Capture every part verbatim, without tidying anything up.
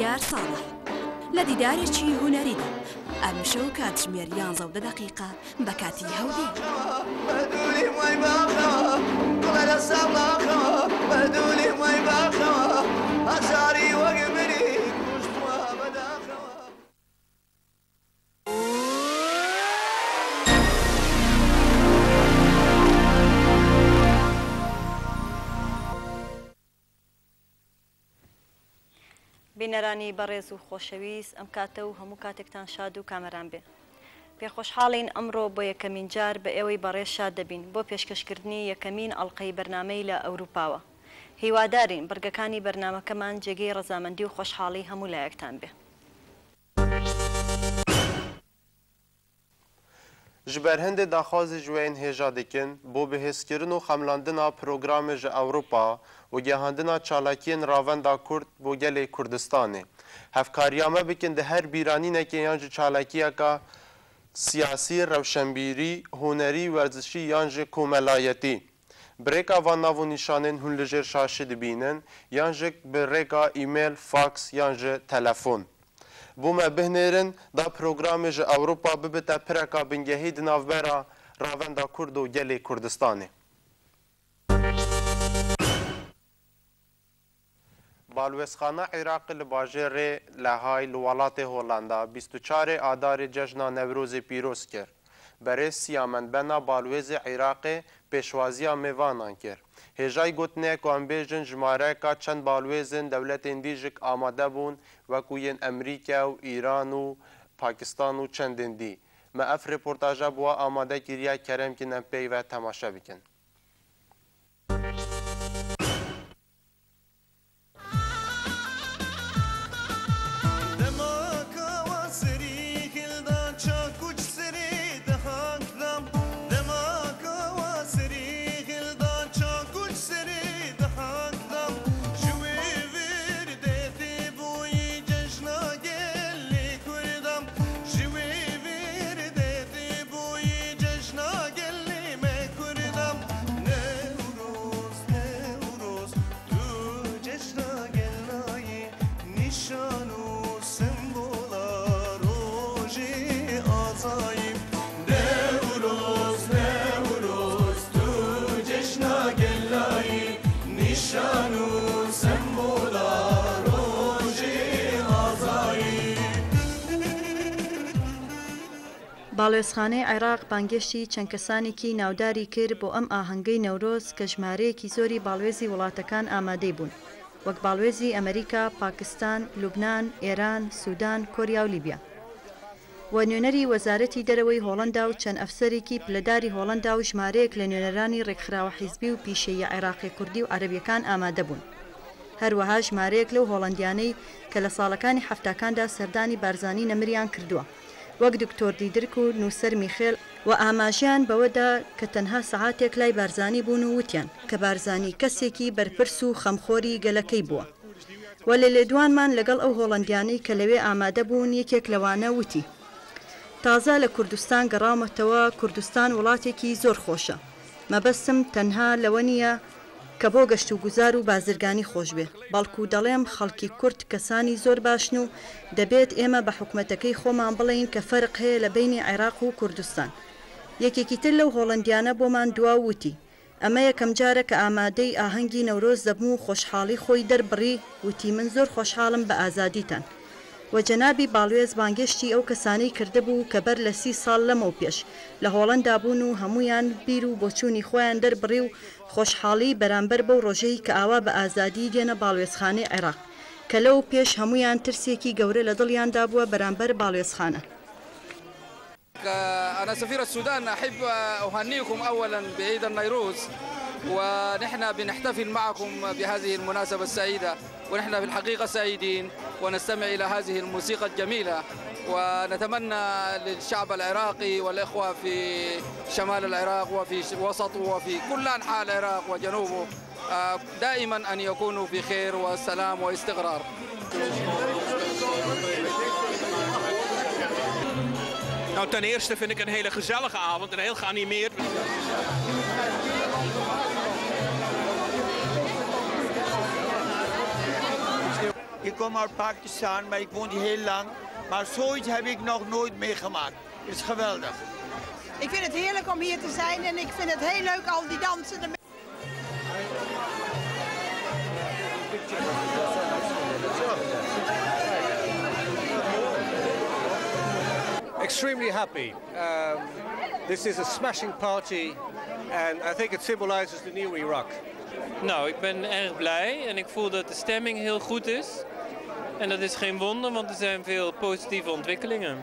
دیار ساڵح لە دیدارێکی هونەریدا ئەمشەو کاتژمێر یانزە و دە دەقیقە بە کاتی هەولێر. بینەرانی بەڕێز و خۆشەویست، ئەم کاتە و هەموو کاتێکتان شاد و کامەران بێ. پێخۆشحاڵین ئەمڕۆ بۆ یەکەمین جار بە ئێوەی بەڕێز شاد دەبین بۆ پێشکەشکردنی یەکەمین ئەڵقەی بەرنامەی لە ئەوروپاوە. هیوادارین بڕگەکانی بەرنامەکەمان جێگەی ڕەزامەندی و خۆشحاڵی هەموو لایەکتان بێ. Ji ber hindê daxwazê ji we yên hêja dikin bo bihêzkirin û xemlandina programê ji Ewropa û gehandina çalakiyên Ravenda Kurd bo gelê Kurdistanê. Hevkariya me bikin di her bîranînekê yan ji çalakiyeka siyasî, rewşenbîrî, hunerî, werzişî yan ji komelayetî. Bi rêka van nav û nîşanên hûn li jêr şaşê dibînin, yan jî bi rêka email, fax yan ji telefon. Bo me bihnêrin, da programê ji Ewropa bibite pireka bingehî di navbera Ravenda Kurd û gelê Kurdistanê. Balwêzxana Iraqê li bajêrê Lehay li welatê Holanda bîst û çarê Adarê cejna Newrozê pîroz kir. Berêz Siyamen Bena balwêzê Iraqê pêşwaziya mêvanan kir. Hêjayî gotinê ye ku em bêjin jimareyeka çend balwêzên dewletên dî jî amade bûn, wekû yên Emerîke û Îran û Pakistan û çendên dî. Me ev reportaja bi we amade kiriye, kerem kin em pey ve temaşe bikin. باڵوێزخانەی عێراق بانگێشتی چەند کەسانێکی ناوداری کرد بۆ ئەم ئاهەنگەی نەورۆز کە ژمارەیەکی زۆری باڵوێزی وڵاتەکان ئامادەی بوون، وەک باڵوێزی ئەمریکا، پاکستان، لوبنان، ئێران، سوودان، کۆریا و لیبیا. و نوێنەری وەزارەتی دەرەوەی هۆڵەندا و چەند ئەفسەرێکی پلەداری هۆڵەندا و ژمارەیەک لە نوێنەرانی ڕێکخراوە حیزبی و پیشەییە عێراقی کوردی و عەرەبیەکان ئامادە بوون. هەروەها ژمارەیەک لەو هۆڵەندیانەی کە لە ساڵەکانی حەفتاکاندا سەردانی بارزانی نەمریان کردووە، وەک دکتۆر دیدرک و نووسەر میخێل، و ئاماژەیان بەوەدا کە تەنها سەعاتێک لای بارزانی بوون و وتیان کە بارزانی کەسێکی بەرپرس و خەمخۆری گەلەکەی بووە. و لە لێدوانمان لەگەڵ ئەو هۆڵەندیانەی کە لەوێ ئامادە بوون، یەکێک لەوانە وتی، تازە لە کوردستان گەڕامەتەوە، کوردستان وڵاتێکی زۆر خۆشە. مەبەستم تەنها لەوە نییە کە بۆ گەشت و گوزار و بازرگانی خۆش بێ، بەڵکو دەڵێم خەڵکی کورد کەسانی زۆر باشن و دەبێت ئێمە بە حکومەتەکەی خۆمان بڵێین کە فەرق هەیە لە بینی عێراق و کوردستان. یەکێکی تر لەو هۆڵەندیانە بۆمان دوا و وتی، ئەمە یەکەم جارە کە ئامادەی ئاهەنگی نەورۆز دەبم و خۆشحاڵی خۆی دەربڕی، وتی، من زۆر خۆشحاڵم بە ئازادیتان. و جەنابی باڵوێز بانگێشتی ئەو کەسانەی کردبوو کە بەر لە سی ساڵ لەمەو پێش لە هۆڵەندا بوون و هەموویان بیر و بۆچوونی خۆیان دەربڕی و خۆشحاڵی بەرامبەر بەو ڕۆژەی کە ئاوا بە ئازادی دێنە باڵوێزخانەی عێراق، کە لەو پێش هەموویان ترسێکی گەورە لە دڵیاندا بووە بەرامبەر باڵوێزخانە. أنا سفير السودان، أحب أهنيكم أولًا بعيد النيروز، ونحن بنحتفل معكم بهذه المناسبة السعيدة، ونحن في الحقيقة سعيدين ونستمع إلى هذه الموسيقى الجميلة، ونتمنى للشعب العراقي والإخوة في شمال العراق وفي وسط وفي كل أنحاء العراق وجنوبه، آه، دائمًا أن يكونوا في خير وسلام واستقرار. Nou, ten eerste vind ik een hele gezellige avond en heel geanimeerd. Ik kom uit Pakistan, maar ik woon hier heel lang. Maar zoiets heb ik nog nooit meegemaakt. Het is geweldig. Ik vind het heerlijk om hier te zijn en ik vind het heel leuk, al die dansende mensen. Extremely happy. Um, this is a smashing party, and I think it symbolizes the new Iraq. Nou, ik ben erg blij en ik voel dat de stemming heel goed is. En dat is geen wonder, want er zijn veel positieve ontwikkelingen.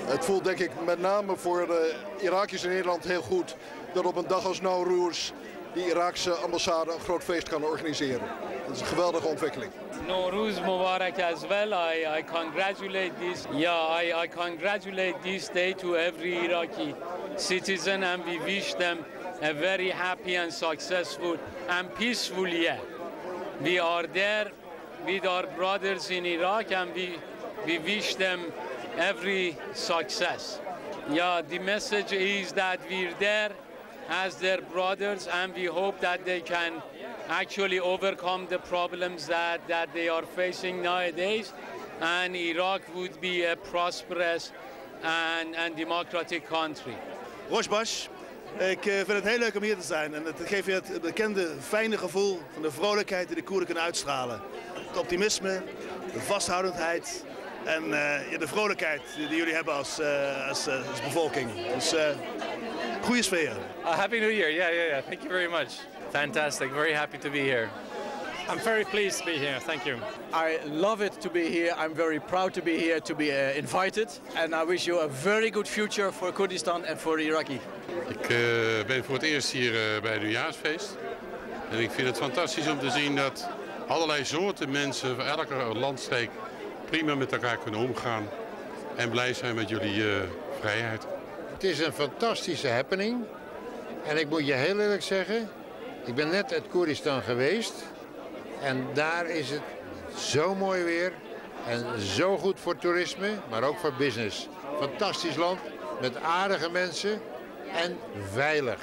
Het voelt, denk ik, met name voor de Irakiërs in Nederland heel goed dat op een dag als Nowruz die Iraakse ambassade een groot feest kan organiseren. Dat is een geweldige ontwikkeling. Nowruz Mubarak as well. I, I congratulate this. Yeah, I, I congratulate this day to every Iraqi citizen, and we wish them a very happy and successful and peaceful year. We are there with our brothers in Iraq, and we, we wish them every success. Yeah, the message is that we're there as their brothers, and we hope that they can actually overcome the problems that, that they are facing nowadays, and Iraq would be a prosperous and, and democratic country. Rosh Bash, ik eh, vind het heel leuk om hier te zijn. En het geeft weer het bekende fijne gevoel van de vrolijkheid die de Koerden kunnen uitstralen. Het optimisme, de vasthoudendheid en eh, ja, de vrolijkheid die, die jullie hebben als, eh, als, eh, als bevolking. Dus eh, goede sfeer. Uh, Happy New Year. Yeah, yeah, yeah. Thank you very much. Fantastic. Very happy to be here. I'm very pleased to be here. Thank you. I love it to be here. I'm very proud to be here, to be uh, invited. And I wish you a very good future for Kurdistan and for Iraqi. Ik eh, ben voor het eerst hier eh, bij het nieuwjaarsfeest. En ik vind het fantastisch om te zien dat allerlei soorten mensen van elke landstreek prima met elkaar kunnen omgaan. En blij zijn met jullie eh, vrijheid. Het is een fantastische happening. En ik moet je heel eerlijk zeggen, ik ben net uit Koerdistan geweest. En daar is het zo mooi weer en zo goed voor toerisme, maar ook voor business. Fantastisch land met aardige mensen en veilig.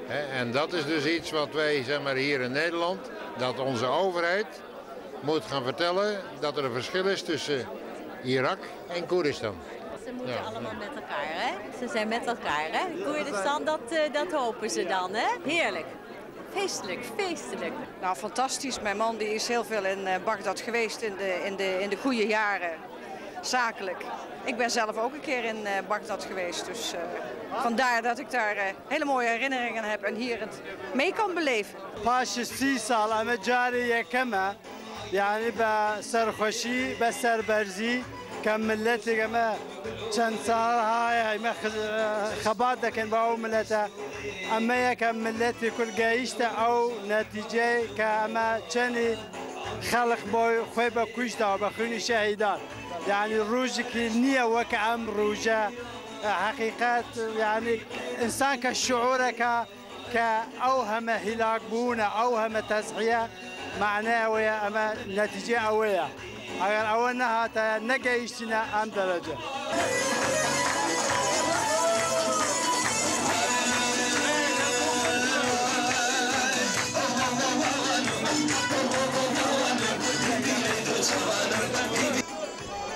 Hè, en dat is dus iets wat wij, zeg maar, hier in Nederland, dat onze overheid moet gaan vertellen dat er een verschil is tussen Irak en Koerdistan. Ze moeten allemaal met elkaar, hè? Ze zijn met elkaar, hè? Koerdistan, dat, eh, dat hopen ze dan, hè? Heerlijk. Feestelijk, feestelijk. Nou, fantastisch. Mijn man die is heel veel in eh, Bagdad geweest in de, in, de, in de goede jaren, zakelijk. Ik ben zelf ook een keer in eh, Bagdad geweest, dus eh, vandaar dat ik daar eh, hele mooie herinneringen aan heb en hier het mee kan beleven. Paş sî sal em ê carê yekem e. Yanî be serxweşî, be serberzî, ke miletê me çend sal haye me xi- xebat dekin be ew milete. Em me yeke miletê kul gehişte ew netîceyê ke eme çenî xelq boy xwe be kuşta be xwînî şehîdan. Yanî rojekî niye weke em roje. Heqîqet, yanî însan ke şiûreke ke ew heme hîlak bûne, ew heme tezhiye, maneya wê ye, eme netîce ew ê ye. Eger ew nehate, negehiştine em derece.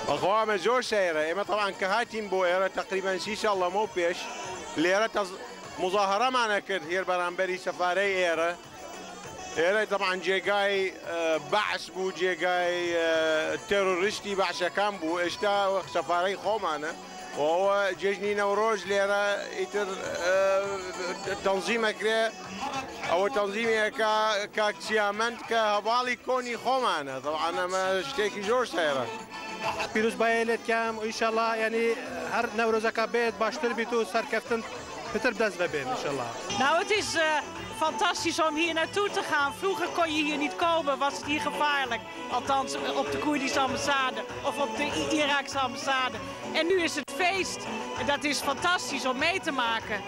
Bexwe me zor seyre. Ême teban ke hatîn bo êre teqrîben sî sal lemo pêş. Lêre tez- Muzahara mane kir hêr beramberî sefarey êre. Êre teban cêgay e, Be's bû, cêgay e, terorîstî Be'sekan bû. Êşta sefarey xwe mane. Û ew cejnî Newroz lêre îtir e, tenzîmek rê. Ew tenzîmê ka, ka çiyamend ke hevalî konî xwe mane. Teban em e, tiştekî zor seyre. Pîrozbayê lê dikem û înşallah, yanî her Newrozeka bêt baştir bît û serkeftin pitir bi dest ve bên înşallah. Nou, het is eh, fantastisch om hier naartoe te gaan. Vroeger kon je hier niet komen, was het hier gevaarlijk. Althans, op de Koerdische ambassade of op de I- Iraakse ambassade. En nu is het feest. En dat is fantastisch om mee te maken.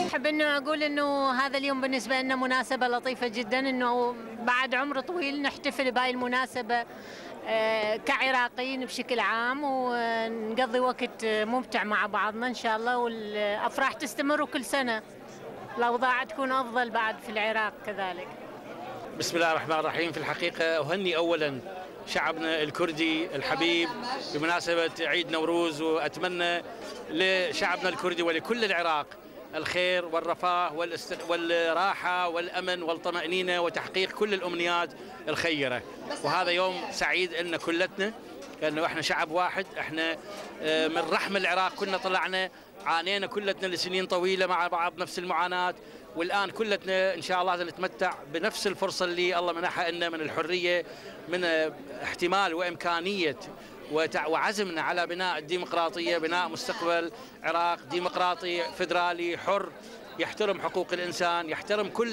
نحب انه اقول انه هذا اليوم بالنسبه لنا مناسبه لطيفه جدا، انه بعد عمر طويل نحتفل بهاي المناسبه آه، كعراقيين بشكل عام، ونقضي وقت ممتع مع بعضنا ان شاء الله، والافراح تستمر وكل سنه. الأوضاع تكون أفضل بعد في العراق كذلك. بسم الله الرحمن الرحيم. في الحقيقة أهني أولًا شعبنا الكردي الحبيب بمناسبة عيد نوروز، وأتمنى لشعبنا الكردي ولكل العراق الخير والرفاه والاست-، والراحة والأمن والطمأنينة وتحقيق كل الأمنيات الخيرة. وهذا يوم سعيد إلنا كلتنا، لأنه إحنا شعب واحد، إحنا، آه، من رحم العراق كلنا طلعنا، عانينا كلتنا لسنين طويلة مع بعض نفس المعاناة، والآن كلتنا إن شاء الله نتمتع بنفس الفرصة اللي الله منحها لنا من الحرية، من، آه، احتمال وإمكانية وتع-، وعزمنا على بناء الديمقراطية، بناء مستقبل عراق ديمقراطي فيدرالي حر يحترم حقوق الإنسان، يحترم كل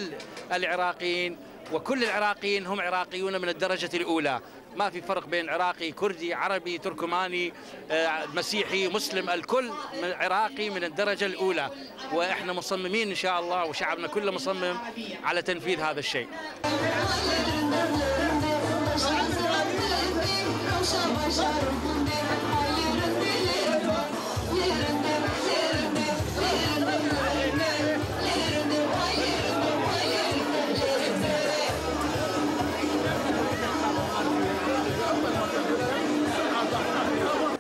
العراقيين، وكل العراقيين هم عراقيون من الدرجة الأولى. ما في فرق بين عراقي، كردي، عربي، تركماني، آه، مسيحي، مسلم، الكل من-، عراقي من الدرجة الأولى. وإحنا مصممين إن شاء الله، وشعبنا كله مصمم على تنفيذ هذا الشيء.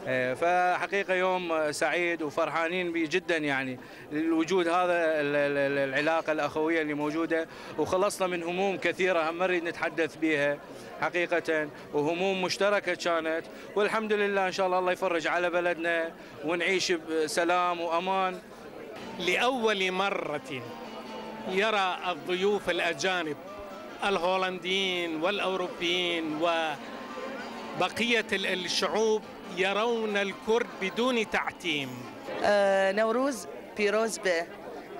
إيه، فحقيقة يوم سعيد وفرحانين بيه جدًا، يعني، الوجود هذا ال-، ال-، ال-، العلاقة الأخوية اللي موجودة، وخلصنا من هموم كثيرة هم نريد نتحدث بيها حقيقة، وهموم مشتركة كانت، والحمد لله إن شاء الله الله يفرج على بلدنا ونعيش بسلام وأمان. لأول مرة يرى الضيوف الأجانب الهولنديين والأوروبيين وبقية ال-، الشعوب يرون الكرد بدون تعتيم. آه، نوروز بيروز به.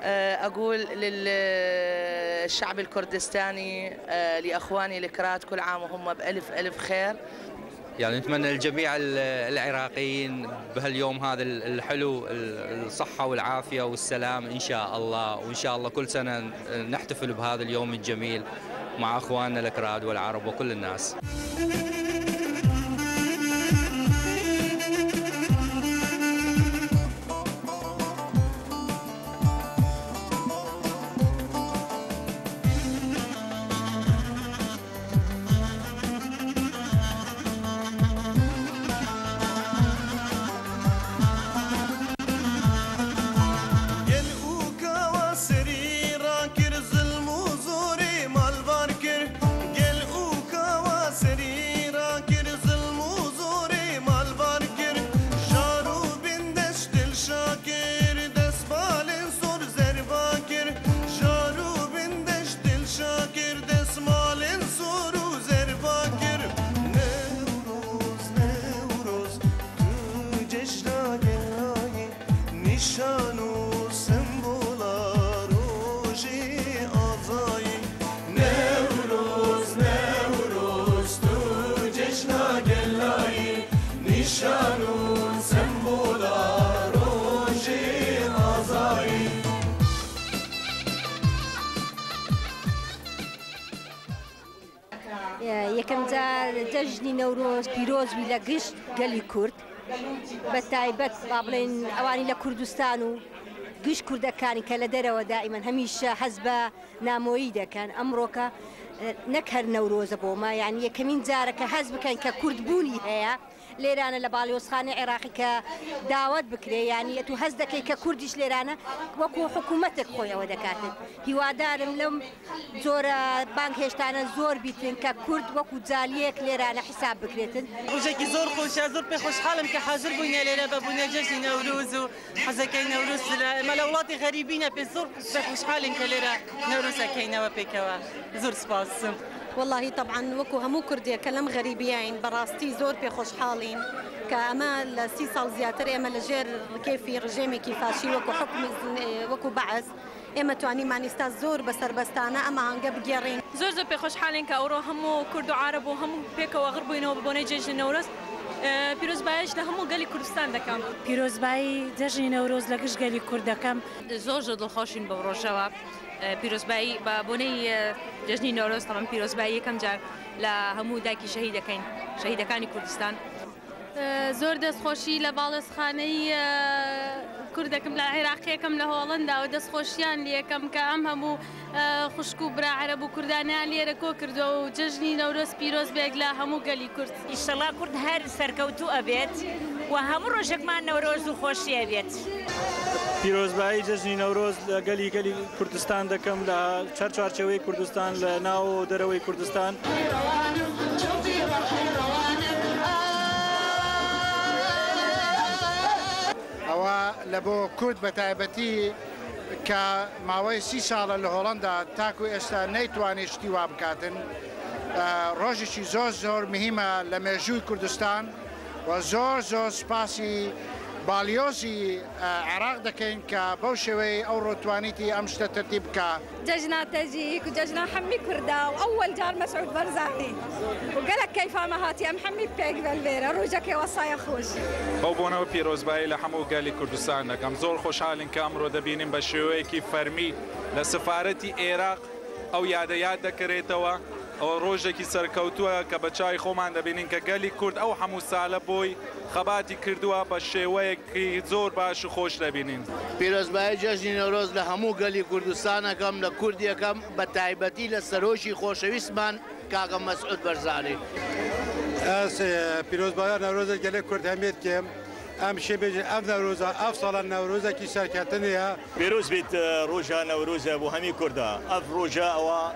آه، أقول للشعب الكردستاني، آه، لأخواني الكراد، كل عام وهم بألف ألف خير. يعني نتمنى لجميع ال-، العراقيين بهاليوم هذا ال-، الحلو، ال-، الصحة والعافية والسلام إن شاء الله، وإن شاء الله كل سنة نحتفل بهذا اليوم الجميل مع أخواننا الأكراد والعرب وكل الناس. Gel û kawa serî rakir, zilm û zorê malbar kir. Gel û kawa serî rakir, zilm û zorê malbar kir. Jar û bindeş dilşa kir, desmalên sor zerba kir. Jar û bindeş dilşa kir, desmalên sor û zerba kir. Newroz, Newroz, tu cejna gelayî, nîşan û sembola rojê azayî. Newroz, Newroz, tu cejna gelayî, nîşan û sembola rojê azayî. Yekem car cejnî Newroz pîroz bî le gişt gelî Kurd. Be taybet, ba bilên ewanî le Kurdistan û giş Kurdekanî ke le derewe daîmen hemîşe hez be namoyî deken. Emroke, e, nek her Newroz e bo me, yanî yekemîn car e ke hez biken ke Kurdbûnî heye. Lêrane le Balyozxanê Iraqî ke dawet bikirê, yanî tu hez dekey ke Kurd jî lêrane wekû hikûmetek xwe ewe dekatin. Hîwadar im lem zor, e, bang hêştane zor bîtin ke Kurd wekû caliyek lêrane hîsab bikirêtin. Rojekî zor xweş e, zor pê xweşhal im ke hazir bûyne lêre, vebûne cejnî Newroz û hezekey Newroz li, me li welatê xerîbî ne, pê zor pê xweşhal in ke lêre Newroz ekeyne we pêkewe. Zor spas. Wellahî, teban, wekû hemû Kurdê ke lem xerîbiye in, berastî zor pê xweşhal in ke eme li sî sal ziyatir eme li jêr kêfî rejêmekî faşî wekû hukmî zin-, wekû Be'es. Ême twanî manîsta zor bi serbestane ema hange bigêrîn. Zor zor pê xweşhal in ke ewro hemû Kurd û Ereb û hemû pêkewe xir bûyne û bi bonê cejnê Newroz, e, pîrozbayiş li hemû gelî Kurdistan dekem. Pîrozbayî cejnê Newroz li giş gelî Kurd dekem. Zor zor dilxweş in bi rojewa, e, pîrozbayî, bi bonê, e, cejnê Newroz, teban pîrozbayî yekem car li hemû dayikî şehîdekên, şehîdekanî Kurdistan. زۆر دەستخۆشی لە باڵێۆزخانەی کوردەکەم، لە عێراقیەکەم لە هۆڵەندا و دەستخۆشیان لێکەم کە ئەم هەموو خوشک و برا عەرەب و کوردانیان لێرە کۆ کردووە و جەژنی نەورۆز پیرۆز بێت لە هەموو گەلی کورد. ئیشەڵا کورد هەر سەرکەوتوو ئەبێت و هەموو ڕۆژێکمان نەورۆز و خۆشی ئەبێت. پیرۆزبایی جەژنی نەورۆز لە گەلی گەلی کوردستان دەکەم، لە چەر چوارچێوەی کوردستان، لە ناو و دەرەوەی کوردستان. ئەوە لە بۆ کورد بە تایبەتی کە ماوەی سی ساڵە لە هۆڵەندا تاکو ئێستا نەیتوانی شتی وا بکاتن. ڕۆژێکی زۆر زۆر مهمە لە مێژووی کوردستان و زۆر زۆر سپاسی باڵیۆزی عێراق دەکەین کە بەو شێوەی ئەو ڕۆتوانیتی ئەم شتە تەرتیب بکا. جەژنا تەجیک و جەژنا حەممی کوردا و ئەوەل جار مەسعود بەرزانی و گەلەک کەیفامە هاتی ئەم حەممی پێک بەلێرە ڕوژەکێ وەسایە خۆش. بەو بۆنەوە پیرۆزبایی لە هەموو گەلی کوردستان دەکەم. زۆر خۆشحالین کە ئەمڕۆ دەبینین بە شێوەیەکی فەرمی لە سفارەتی ئێراق ئەو یادە یاد دەکرێتەوە. ئەوە ڕۆژێکی سەرکەوتووە کە بە چاوی خۆمان دەبینین کە گەلی کورد ئەو هەموو سالە بۆی خەباتی کردووە بە شێوەیەکی زۆر باش و خۆش دەبینین. پیرۆزبایی جەژنی نەورۆز لە هەموو گەلی کوردستان ئەکەم، لە کورد یەکەم، بە تایبەتی لە سەرۆکی خۆشەویستمان کاکە مەسعود بەرزانی. Ez e, pîrozbaya Newrozê gelê Kurd hemiyê dikim. Em şê bêjin ev Newroza, ev sala Newrozekî serketinê ye. Pêroz bêt e, roja Newroze bo hemî Kurda. Ev roja ewa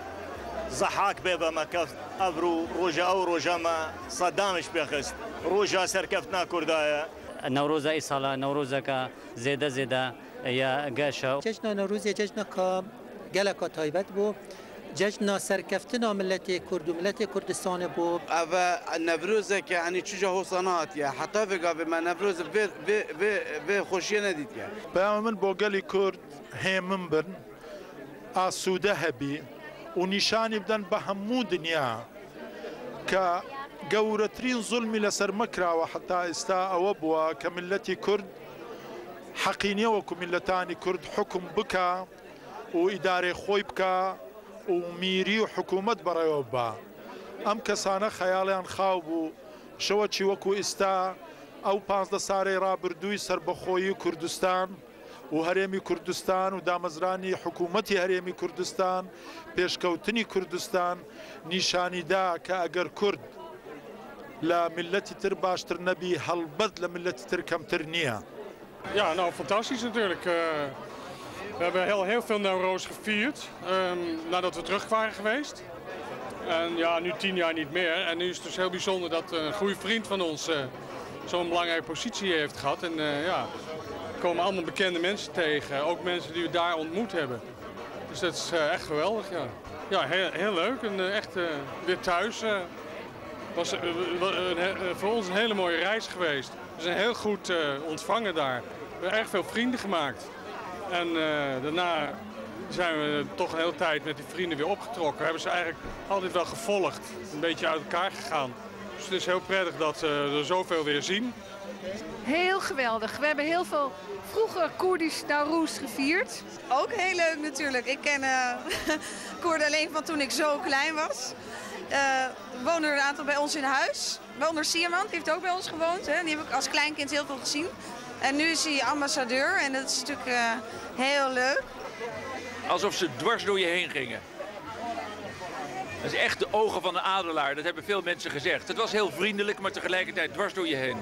zehak bê ve me keft. Ev ro roja ew roja me Saddam ji pê xist. Roja serkeftina Kurda ye. Newroza îsala Newrozeke zêde zêde ye geş e. Cejna Newrozê cejneka geleka taybet bû. Cejna serkeftina miletê Kurd û miletê Kurdistanê bû. Ev e Newrozeke, yanî çûca hosa nehatiye. Heta vê gavê me Newroz vê, vê, vê, vê xweşiyê nedîtiye. Peyama min bo gelî Kurd hê min bin, asûde hebî û nîşanî bidin bi hemû dinya ke gewretirîn zulmî li ser me kirawe heta êsta ewe bûwe ke miletî Kurd heqî niye wekû miletanî Kurd hukum bike û îdarê xwe bike û mîrî û hikûmet berêwe bibe. Em kesane xeyaliyan xaw bû, şewe çî wekû êsta ew panzdeh salê rabirdûyî serbexweyî Kurdistan û Herêmî Kurdistan û damezranî hikûmetî Herêmî Kurdistan, pêşkewtinî Kurdistan nîşanî da ke eger Kurd li miletî tir baştir nebî, helbet li miletî tir kemtir niye. Ja, nou, fantastisch natuurlijk. Eh, we hebben heel, heel veel Nowruz gevierd, ehm, nadat we terug waren geweest. En ja, nu tien jaar niet meer. En nu is het dus heel bijzonder dat een goede vriend van ons, eh, zo'n belangrijke positie heeft gehad. En, eh, ja, er komen allemaal bekende mensen tegen. Ook mensen die we daar ontmoet hebben. Dus dat is, eh, echt geweldig, ja. Ja, heel, heel leuk. En, eh, echt, eh, weer thuis, eh, was, eh, wa-, een he-, eh, voor ons een hele mooie reis geweest. We zijn heel goed, eh, ontvangen daar. We hebben erg veel vrienden gemaakt. En, eh, daarna zijn we toch een hele tijd met die vrienden weer opgetrokken. We hebben ze eigenlijk altijd wel gevolgd. Een beetje uit elkaar gegaan. Dus het is heel prettig dat, eh, we er zoveel weer zien. Heel geweldig. We hebben heel veel vroeger Koerdisch Nowruz gevierd. Ook heel leuk natuurlijk. Ik ken, eh, Koerden alleen van toen ik zo klein was. Eh, er wonen er een aantal bij ons in huis. Waaronder Siaman, die heeft ook bij ons gewoond, hè. Die heb ik als kleinkind heel veel gezien. En nu is hij ambassadeur en dat is natuurlijk, eh, heel leuk. Alsof ze dwars door je heen gingen. Dat is echt de ogen van de adelaar, dat hebben veel mensen gezegd. Het was heel vriendelijk, maar tegelijkertijd dwars door je heen.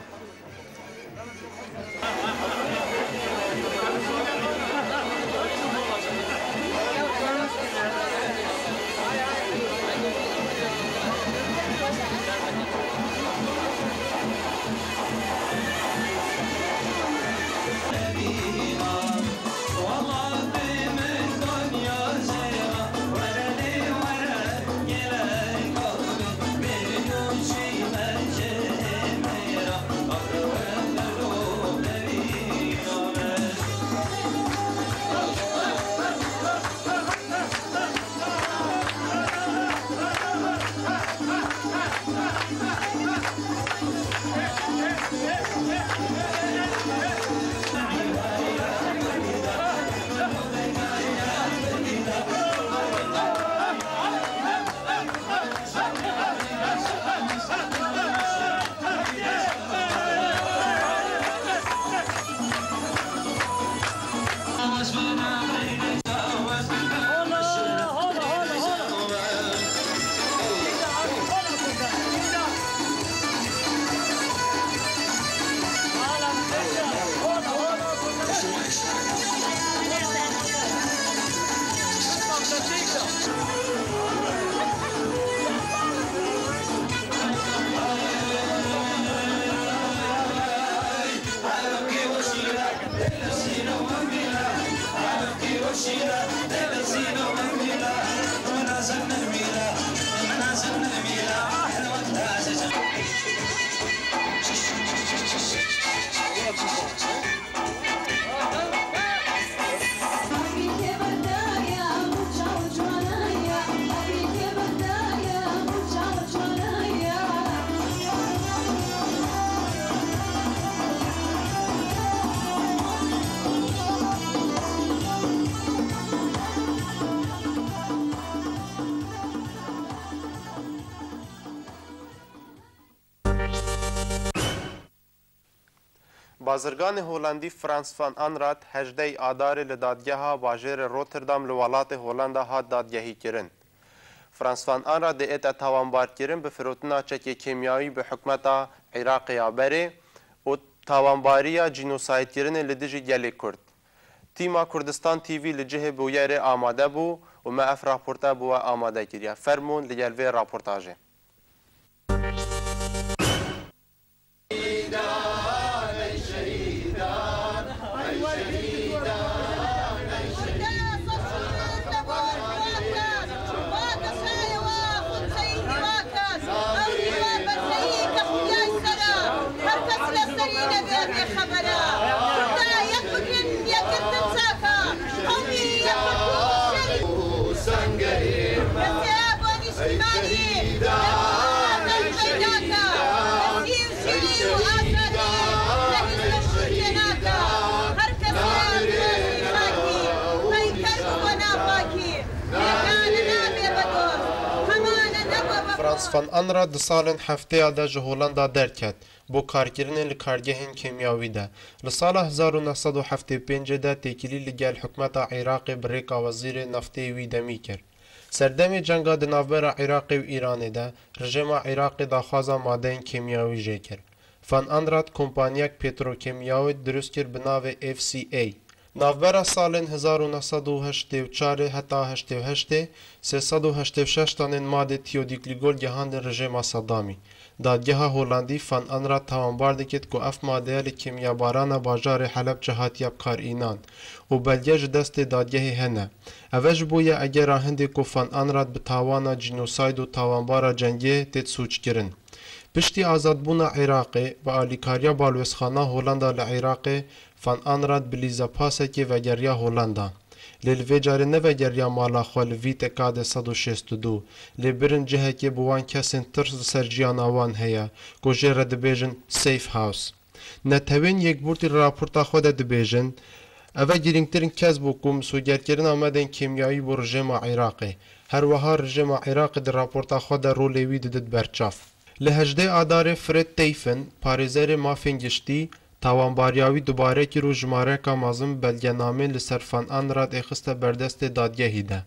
Bazirganê Holandî Frans van Anraat hejdehê Adarê li dadgeha bajêrê Rotterdam li welatê Holanda hat dadgehîkirin. Frans van Anraat dê ête tawanbarkirin bi firotina çekê kêmyawî bi hikûmeta Iraqê ya berê û tawanbariya cînosaydkirinê li dijî gelê Kurd. Tîma Kurdistan T V li cihê bûyerê amade bû û me ev raporte bo we amade kiriye. Fermûn li gel vê raportajê. Frans van Anraat di salên heftêya de ji Holanda derket, bo karkirinê li kargehên kêmyawî de. Li sala hezar û neh sed û heftê û pêncê de têkilî li gel hikûmeta Iraqê bi rêka wezîrê neftê wî demî kir. Serdemê cenga di navbera Iraqê û Îranê de, rejêma Iraqê daxwaza madeyên kêmyawî jê kir. Van Anraat kompanyek petrokêmyawî dirust kir bi navê F C A. Navbera salên hezar û neh sed û heştê û çarê heta heştê û heştê, sê sed û heştê û şeş tanên madê tiyodîklîgol gehandin rejêma Sedamî. Dadgeha Holandî Van Anraat tawanbar dikit ku ev madeya li kêmyabarana bajarê Helebçe hatiye bikar înan û belge ji destê dadgehê hene. Eve ji bo ye egera hindê ku Van Anraat bi tawana cînosayd û tawanbara cengê têt sûckirin. Piştî azadbûna Iraqê, bi alîkariya balwêzxana Holanda li Iraqê, Van Anraat bi lîzepasekê vegeriya Holanda. Lê li vê carê nevegeriya mala xwe li Vîtekadê sed û şêst û du, lê birin cihekê bi wan kesên tirs li ser jiyana wan heye, ku jê re dibêjin safe house. Netewên Yekbûtî li raporta xwe de dibêjin, eve girîngtirin kes bû ku misogerkirina medên kêmyayî bo rejêma Iraqê. Her wiha rejêma Iraqê di raporta xwe de rolê wî didit berçav. Li hejdê Adarê Fred Teyfin, parêzerê mafên giştî, tawanbariya wî dubare kir û jimareka mezin belgenameyên li ser Van Anraat ê xiste berdestê dadgehî de.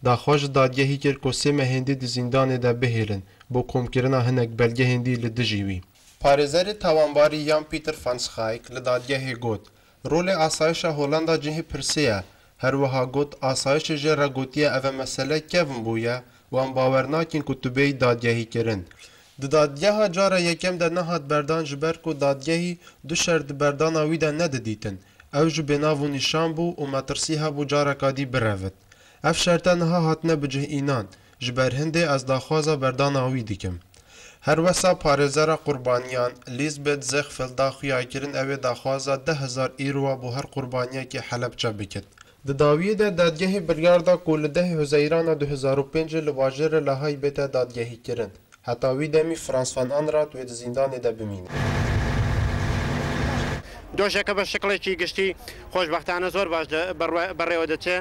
Daxwaz ji dadgehî kir ku sê mehên dî di zîndanê de bihêlin, bo komkirina hinek belgehên dî li dijî wî. Parêzerê tawanbarî Jan Pieter van Schaik li dadgehê got, Rolê asayişa Holanda cihê pirsê ye. Her wiha got, asayişê jê re gotiye eve mesele kevn bûye û em bawer nakin ku tu bêyî dadgehîkirin. Di dadgeha cara yekem de nehat berdan ji ber ku dadgehî du şert di berdana wî de nedidîtin. Ew ji bênav û nîşan bû û metirsî hebû careka dî birevit. Ev şerte niha hatine bi cih înan. Ji ber hindê ez daxwaza berdana wî dikim. Her wesa parêzera qurbaniyan Lisbeth Zexfeld da xuyakirin ew ê daxwaza deh hezar îrowa bo her qurbaniyekê Helebçe bikit. Di dawiyê de dadgehê biryar da ku li dehê Huzeyrana du hezar û pêncê li bajêrê Lahayî bête dadgehîkirin. Heta wî demî Frans van Anraat wê di zîndanê de bimîne. دۆشەکە بە شکڵێکی گشتی خۆشبەختانە زۆر باش دە-، بەڕوە-، بەڕێوە دەچێ.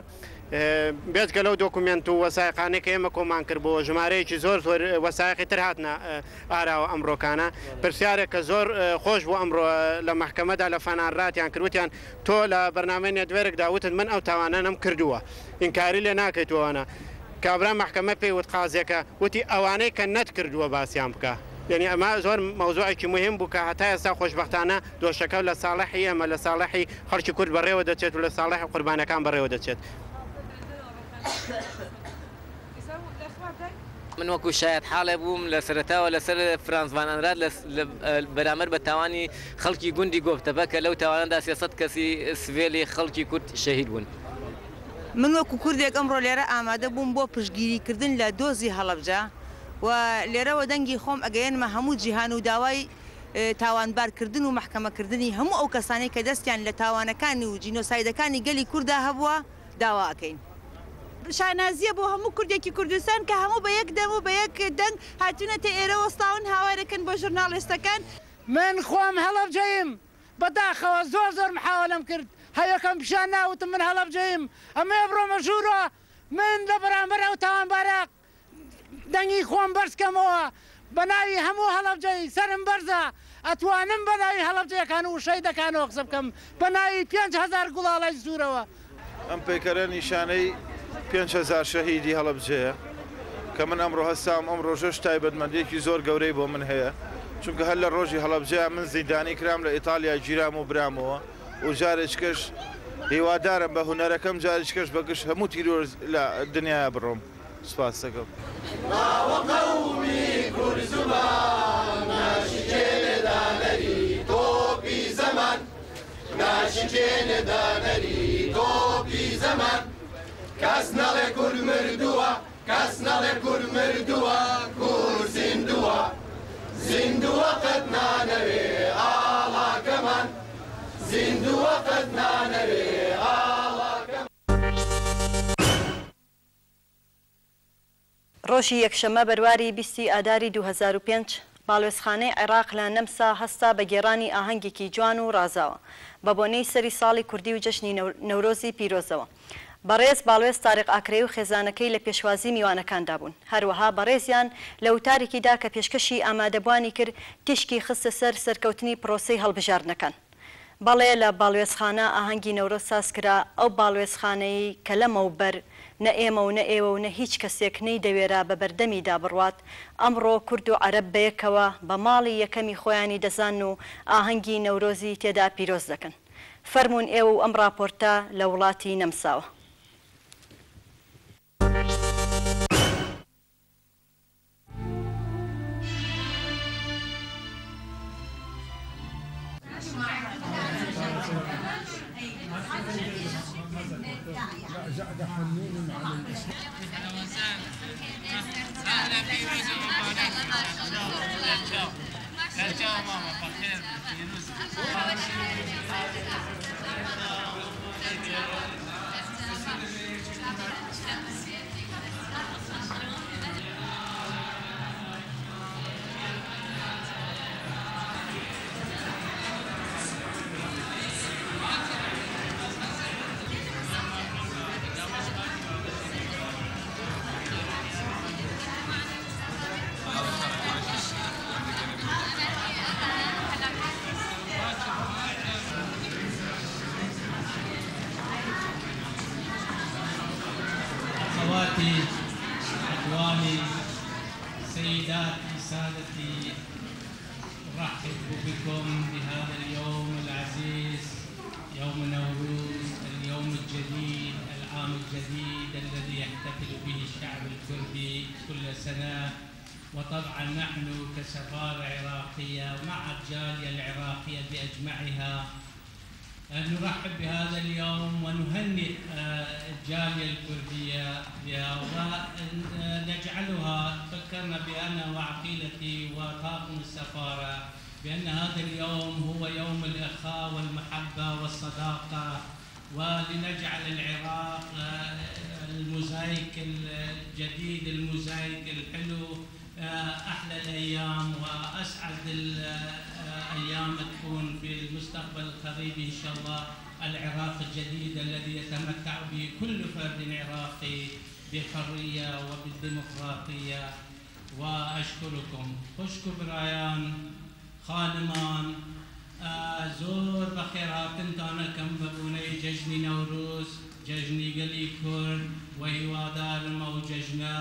ئێ، بێجگە لەو دۆکومێنت و وەسایقانەی کە ئێمە کۆمان کرد بۆ ژمارەیەکی زۆر زۆر وەسایقی تر هاتنە، ئێ، ئاراوە ئەمڕۆکانە. پرسیارێک کە زۆر، ئێ، خۆش بوو ئەمڕۆ، ئێ، لە مەحکەمەدا لە فەنانراتیان کرد، وتیان، تۆ لە بەرنامەی نێدوێرێکدا وتت، من ئەو تاوانانەم کردووە. ئینکاری لێ ناکەیت ئەوانە. کابرا مەحکەمە پێی وت، قازیەکە وتی، ئەوانەی کە نەت کردووە باسیان بکە. یعنی ئەمە زۆر مەوزوعێکی مهم بوو کە هەتا ئێستا خۆشبەختانە دۆشەکە لە ساڵحی ئێمە، لە ساڵحی خەڵکی کورد بەڕێوە دەچێت و لە ساڵحی قوربانەکان بەڕێوە دەچێت. من وەکو شایەت حاڵێ بووم لە سەرەتاوە لەسەر فرانس ڤان ئەنراد لە، لە، بەرامبەر بە تاوانی خەڵکی گوندی گۆپتەپە کە لەو تاوانەدا سێ سەد کەسی سڤێلی خەڵکی کورد شەهید بوون. من وەکو کوردێک ئەمڕۆ لێرە ئامادە بووم بۆ پشتگیریکردن لە دۆزی هەڵەبجە و لێرەوە دەنگی خۆم ئەگەیەنمە هەموو جیهان و داوای، ئێ، تاوانبارکردن و مەحکەمەکردنی هەموو ئەو کەسانەی کە دەستیان لە تاوانەکانی و جینۆسایدەکانی گەلی کووردا هەبووە داوا ئەکەین. شانازیە بۆ هەموو کوردێکی کوردستان کە هەموو بە یەک دەم و بە یەک دەنگ هاتوونەتە ئێرە وەستاون هاوارەکەن بۆ ژورناڵیستەکان. من خۆم هەڵەبجەیم. بەداخەوە زۆر زۆر محاوەلەم کرد، هەیەکەم پیشان ناوتم من هەڵەبجەیم. ئەمێ بڕۆمە ژوورە، من لە بەرامبەر ئەو تاوانبارە دەنگی خۆم بەرز کەمەوە. بە ناوی هەموو هەڵەبجەی سەرم بەرزە. ئەتوانم بە ناوی هەڵەبجەیەکان و شەیدەکانەوە قسە بکەم، بە ناوی پێنج هەزار گوڵاڵەی سوورەوە. ئەم پەیکەرە نیشانەی پێنج هەزار شەهیدی هەڵەبجەیە، کە من ئەمڕۆ هەستام، ئەم ڕۆژەش تایبەتمەندیەکی زۆر گەورەی بۆ من هەیە، چونکە هەر لە ڕۆژی هەڵەبجەیە من زیندانی کرام، لە ئیتالیا گیرام و برامەوە، و جارێکەش هیوادارم بە هونەرەکەم جارێکەش بە گشت هەموو تیرۆر لە دنیاە بڕۆم. سپاس دەکەم. باوە قەومی کورد زمان، ناشکێنێ دانەری تۆپی زەمان، ناشکێنێ دانەری تۆپی زەمان. کەس نەڵێ کورد مردووە، کەس نەڵێ کورد مردووە، کورد زیندووە. زیندووە قەت نانەوێ ئاڵاکەمان، زیندووە قەت نانەوێ ئاڵاکەمان. ڕۆژی یەکشەممە بەرواری بیستی ئاداری دوو هەزار و پێنج، باڵوێزخانەی عێراق لە نەمسا هەستا بە گێڕانی ئاهەنگێکی جوان و ڕازاوە بە بۆنەی سەری ساڵی کوردی و جەژنی نەو-، نەورۆزی پیرۆزەوە. بەڕێز باڵوێز تاریق ئاکرەی و خێزانەکەی لە پێشوازی میوانەکاندا بوون. هەروەها بەڕێزیان لە وتارێکیدا کە پێشکەشی ئامادەبووانی کرد، تیشکی خستە سەر سەرکەوتنی پرۆسەی هەڵبژاردنەکان. بەڵێ، لە باڵوێزخانە ئاهەنگی نەورۆز ساز کرا، ئەو باڵوێزخانەی کە لەمەوبەر نە ئێمە و نە ئێوە و نە هیچ کەسێک نەیدەوێرا بە بەردەمیدا بڕوات، ئەمڕۆ کورد و عەرەب بەیەکەوە بە ماڵی یەکەمی خۆیانی دەزان و ئاهەنگی نەورۆزی تێدا پیرۆز دەکەن. فەرموون ئێوە و ئەم ڕاپۆرتە لە وڵاتی نەمساوە. أخواتي، إخواني، سيداتي، سادتي، أرحب بكم بهذا اليوم العزيز، يوم نوروز، اليوم الجديد، العام الجديد الذي يحتفل به الشعب الكردي كل سنة. وطبعًا نحن كسفارة عراقية مع الجالية العراقية بأجمعها، آه، نرحب بهذا اليوم ونهنئ، آه، الجالية الكردية بها، ونجعلها، فكرنا بأنا وعقيلتي وطاقم السفارة بأن هذا اليوم هو يوم الأخاء والمحبة والصداقة، ولنجعل العراق، آه، الموزايك الجديد، الموزايك الحلو، آه، أحلى الأيام وأسعد ال-، آه، أيام تكون في المستقبل القريب إن شاء الله. العراق الجديد الذي يتمتع به كل فرد عراقي بحرية وبالديمقراطية. وأشكركم. خوشک و برایان، خانمان، ئە، زۆر بەخێرهاتنتان ئەکەم بە بۆنەی جەژنی نەورۆز، جەژنی گەلی کورد، و هیوادارم ئەو جەژنە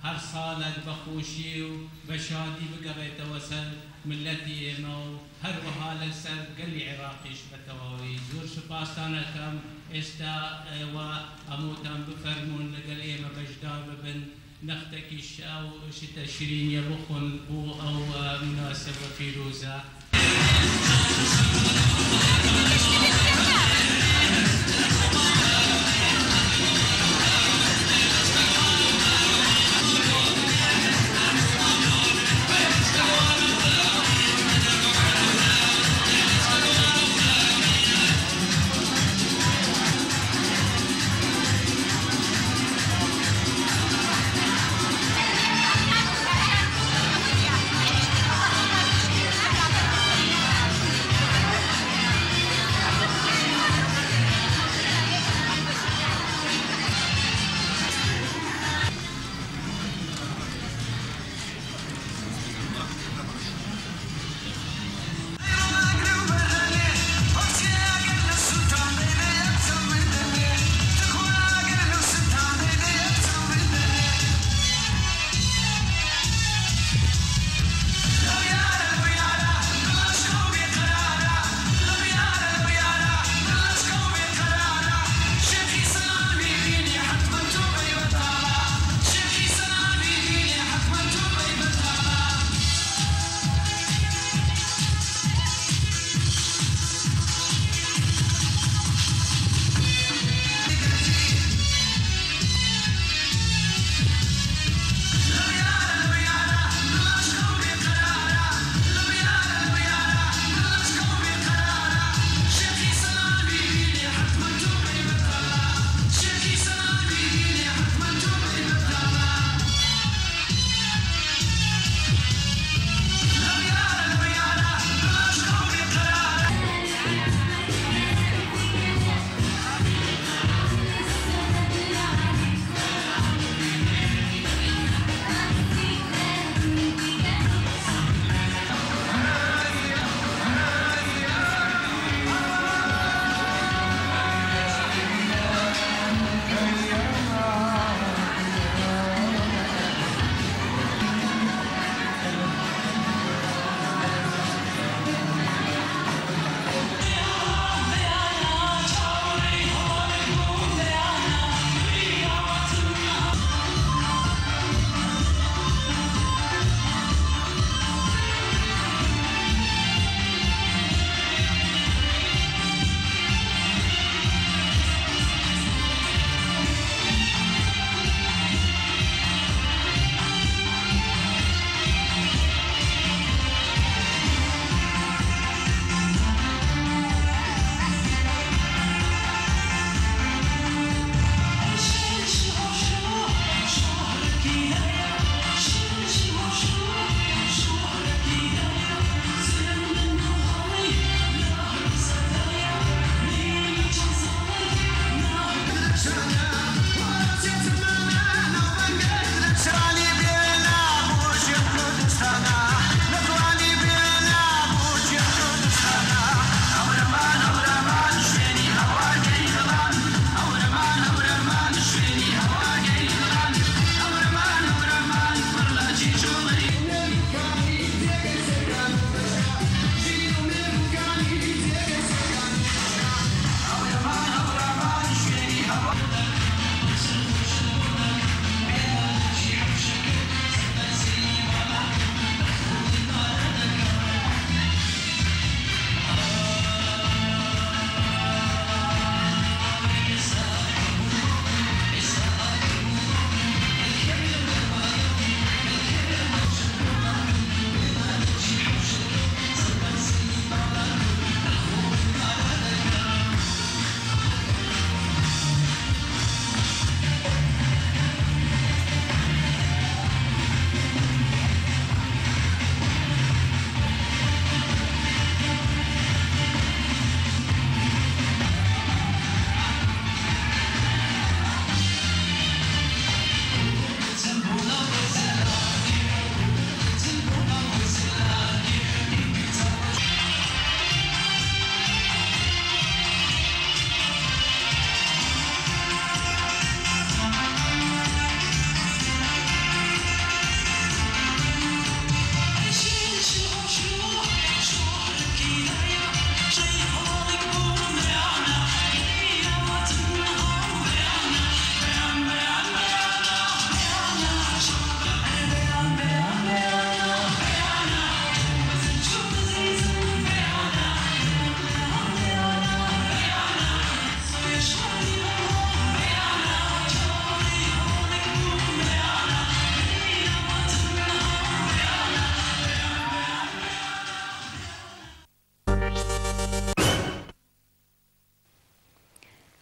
هەر ساڵێک بە خۆشی و بە شادی بگەڕێتەوە سەر میللەتی ئێمە و هەروەها لەسەر گەلی عێراقیش بە تەواوی. زۆر سوپاستان ئەکەم. ئێستا، ئێوە هەمووتان بفەرموون لەگەل ئێمە بەشدار ببن. نەختێکی شاو شتە شیرینیە بخۆن بۆ ئەو، ئە، مناسبە پیرۆزە.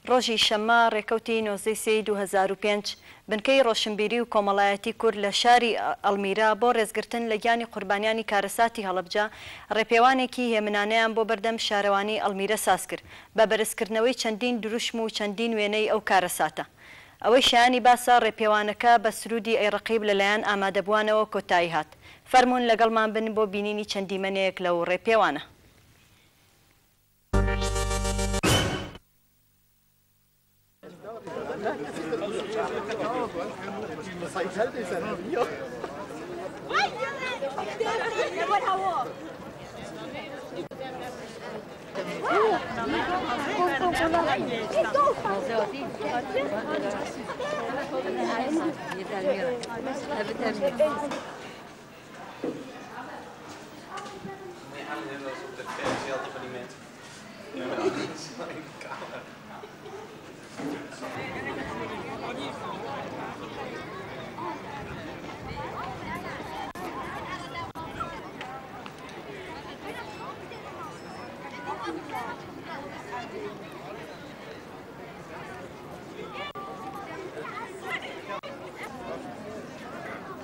ڕۆژی شەممە، ڕێکەوتی نۆزدەی سێی دوو هەزار و پێنج، بنکەی ڕۆشنبیری و کۆمەڵایەتی کورد لە شاری ئەڵمیرا بۆ ڕێزگرتن لە گیانی قوربانیانی کارەساتی هەڵەبجە ڕێپێوانێکی هێمنانەیان بۆ بەردەم شارەوانی ئەڵمیرە ساز کرد، بە بەرزکردنەوەی چەندین دروشم و چەندین وێنەی ئەو کارەساتە. ئەوەی شایانی باسە، ڕێپێوانەکە بە سرودی ئەی ڕەقیب لەلایەن ئامادەبووانەوە کۆتایی هات. فەرموون لەگەڵمان بن بۆ بینینی چەند دیمەنەیەک لەو ڕێپێوانە.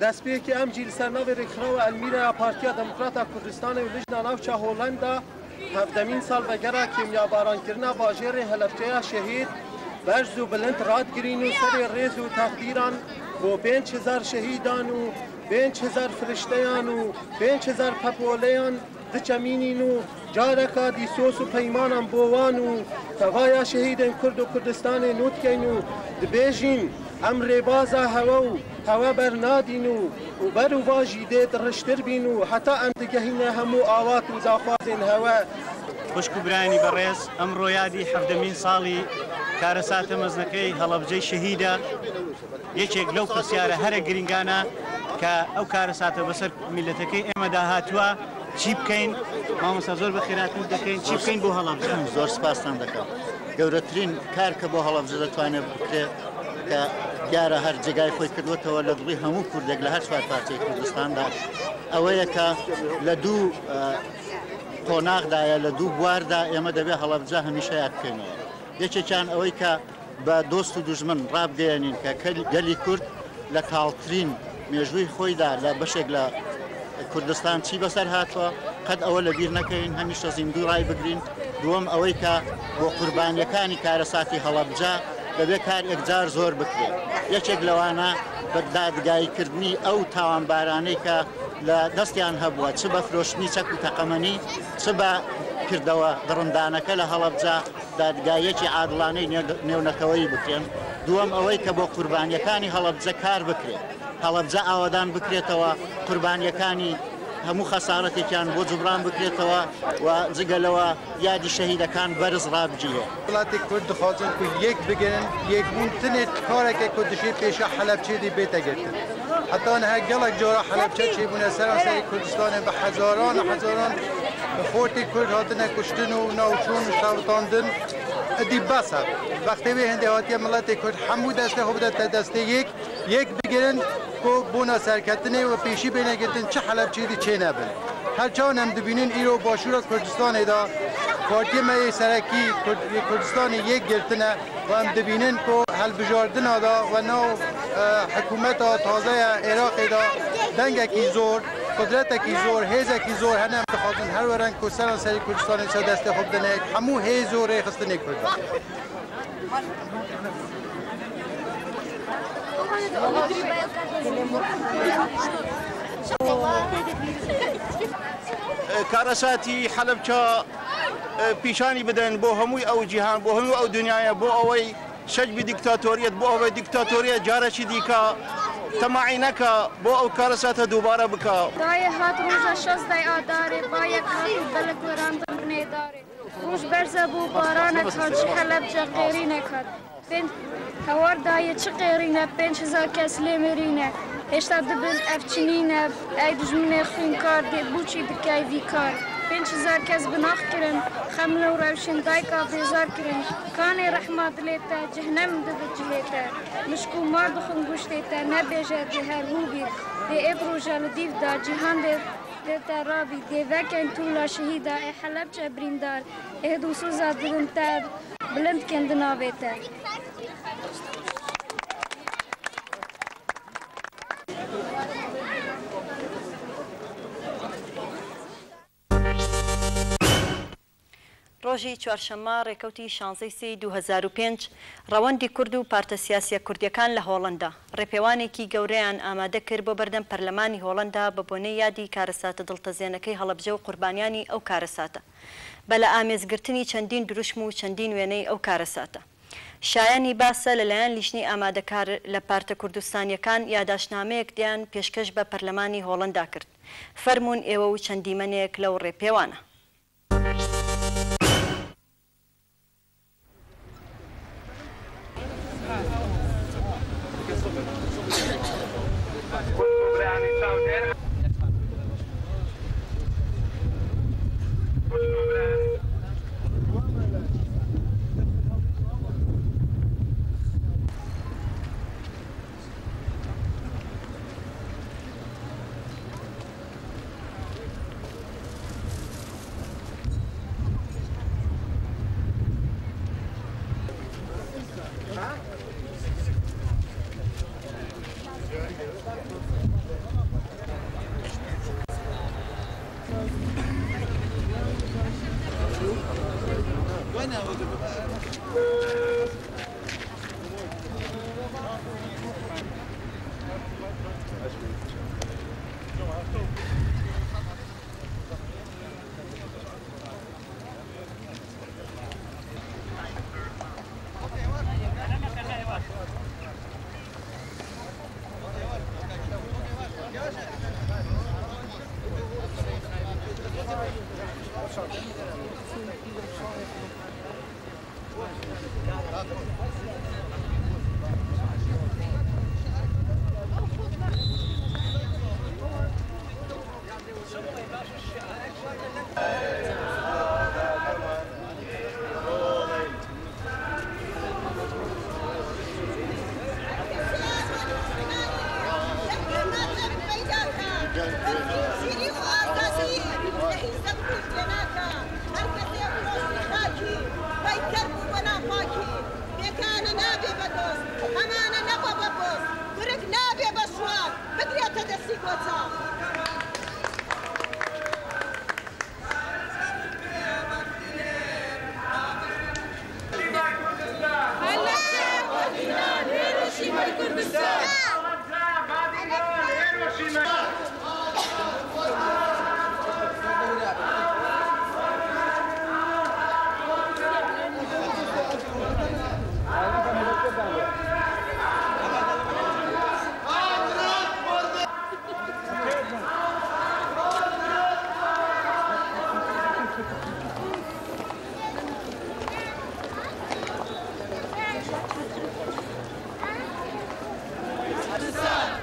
Destpêkê em jî li ser navê Rêkxirawa Elmîra ya Partiya Demokrata Kurdistanê û Lijna Navça Holenda hevdemîn salvegera kêmyabaran kirina bajêrê Helebçeya Şehîd berz û bilind radigirîn û serê rêz û texdîran bo pênc hezar şehîdan û pênc hezar firişteyan û pênc hezar pepoleyan diçemînîn û careka dî soz û peymanan bo wan û tevaya şehîdên Kurd û Kurdistanê nû dikeyn û dibêjîn, em rêbaza hewe û hewe bernadîn û û ber û va jî dê diriştir bîn û heta em digehîne hemû awat û daxwazên hewe. Xwişk û birayênî berêz, emro yadî hevdemîn salî karesata mezinekey Helebcey şehîd e. Yekek lew pirsyara here girîngan e ke ew karesate be ser mîletekey ême de hatûe, çî bikeyn? Mamosta, zor bi xêr hatin dekeyn. Çî bikeyn bo Helebce? Zor spastan dekem. Gewretirîn kar ke bo Helebce detwane bikire, ke diyare her cegayê xwe kiriweteve li dilî hemû Kurdek li her çar parçeyê Kurdistan de, ewe ye ke li dû, e, qonax de ye, li dû buwar de ême debe Helebce hemîşe yad bikeyneve. Yekekan ew ê ke bi dost û dijmin rabigeyînîn ke kel-, gelî Kurd li kaltirîn mêjûyê xwe de li beşek li Kurdistan çî beser hatve, qet ewe li bîr nekeyîn, hemîşe zîndû ray bigirîn. Duwem ew ê ke bo qurbaniyekânî karesatî Helebce debe kar êkcar zor bikirê. Yekek li wana bi dadgayîkirdinî ew tawanbaranê ke li destiyan hebûe, çi bi firoştinî çek û teqemenî, çi bi kirdewe dirindaneke li Helebce, dadgayiyekî adilaneyê nêw-, nêwneteweyî bikin. Duwem ew ê ke bo qurbaniyekânî Helebce kar bikirê. Helebce awedan bikirêteve, qurbaniyekânî hemû xesaretêkiyan bo cibran bikirêteve û cigelewe yadî şehîdekan berz rabicîhe. Welatê Kurd dixwazin ku yek bigirin, yekbûn tinê kareke ku dişê pêşa Helebçê dî bête girtin. Heta niha gelek cara Helebçe çêbûne seranserê Kurdistanê, bi hezaran û hezaran xortê Kurd hatine kuştin û navçûn û şewitandin. Edî bes e. Wextê wê hindê hatiye miletê Kurd hemû destê xwe bidete destê yek, yek bigirin ku bona serketinê û pêşî bêne girtin çi Helebçî dî çênebin. Her çawan em dibînin îro Başûra Kurdistanê de partiyê me yê serekî Kurd-, yê Kurdistanê yek girtine û em dibînin ku helbijardina de we nav, e, hikûmeta taze ya Iraqê de dengekî zor, qudretekî zor, hêzekî zor hene. Em dixwazin her werin ku seranserî Kurdistanê ser destê xwe bidine yek hemû hêz û rêxistinê Kurdan. Karesatî Helebça, e, pîşanî bidin bo hemû ew cîhan, bo hemû ew dinyaya, bo ewey şeç bi dîktatoriyet, bo ewey dîktatoriyet carekî dîka temaî neka, bo ew karesate dubare bika. Dayê hat roja şazdeh Adarê, bayek hat û belek werandin binê darê. Roj berze bû baranek hat, ji Helebce qêrînek hat. Pênc hewar dayê çi qêrîne, pênc hezar kes lê mirîne. Hêşta dibin ev çi nîne, ey dijminê xwînkar dê bûçî dikey vî kar. Pênc hezar kes binax kirin, xemle û rewşên dayka bêzar kirin. Kanê rehma dilê te, cehnem dibe cihê te. Mişk û mar dixwin goştê te, nebêje dê her hû bîr. Dê êb roja li dîv da, cîhan dê Dê te rabî, dê vekên tûla şehîda ê Helebçe birîndar, ê dilsoza dilin te bilind kin di navê te. Rojî çwarşema, rêkewtî şanzey sê du hezar û pênc, rewendî Kurd û partە سیاسیە کوردیەکان لە هۆڵەندا ڕێپێوانێکی گەورەیان ئامادە کرد بۆ بەردەم پەرلەمانی هۆڵەندا بە بۆنەی یادی کارەساتە دڵتەزێنەکەی هەڵەبجە و قوربانیانی ئەو کارەساتە، بە لە ئامێزگرتنی چەندین دروشم و چەندین وێنەی ئەو کارەساتە. شایانی باسە لەلایەن لیژنەی ئامادەکار لە پارتە کوردستانیەکان یاداشتنامەیەکیان پێشکەش بە پەرلەمانی هۆڵەندا کرد. فەرموون ئێوە و چەند دیمەنێک لەو ڕێپێوانە. Her kesê rojî xakî, peyker bû wena pakî. Pêkane nabe be dost, hemane nebe be boz, kurik nabe be şuar, bigirete destî goça.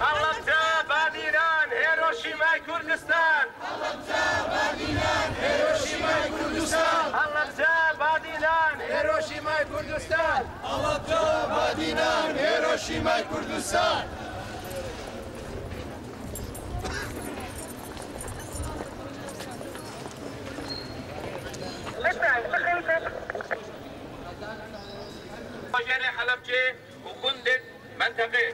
Helebce badînan, Hiroşîmay Kurdistan! Helebce badînan, Hiroşîmay Kurdistan! Helebce badînan, Hiroşîmay Kurdistan! Helebce badînan, Hiroşîmay Kurdistan! Bajarê Helebcê û gundên menteqê.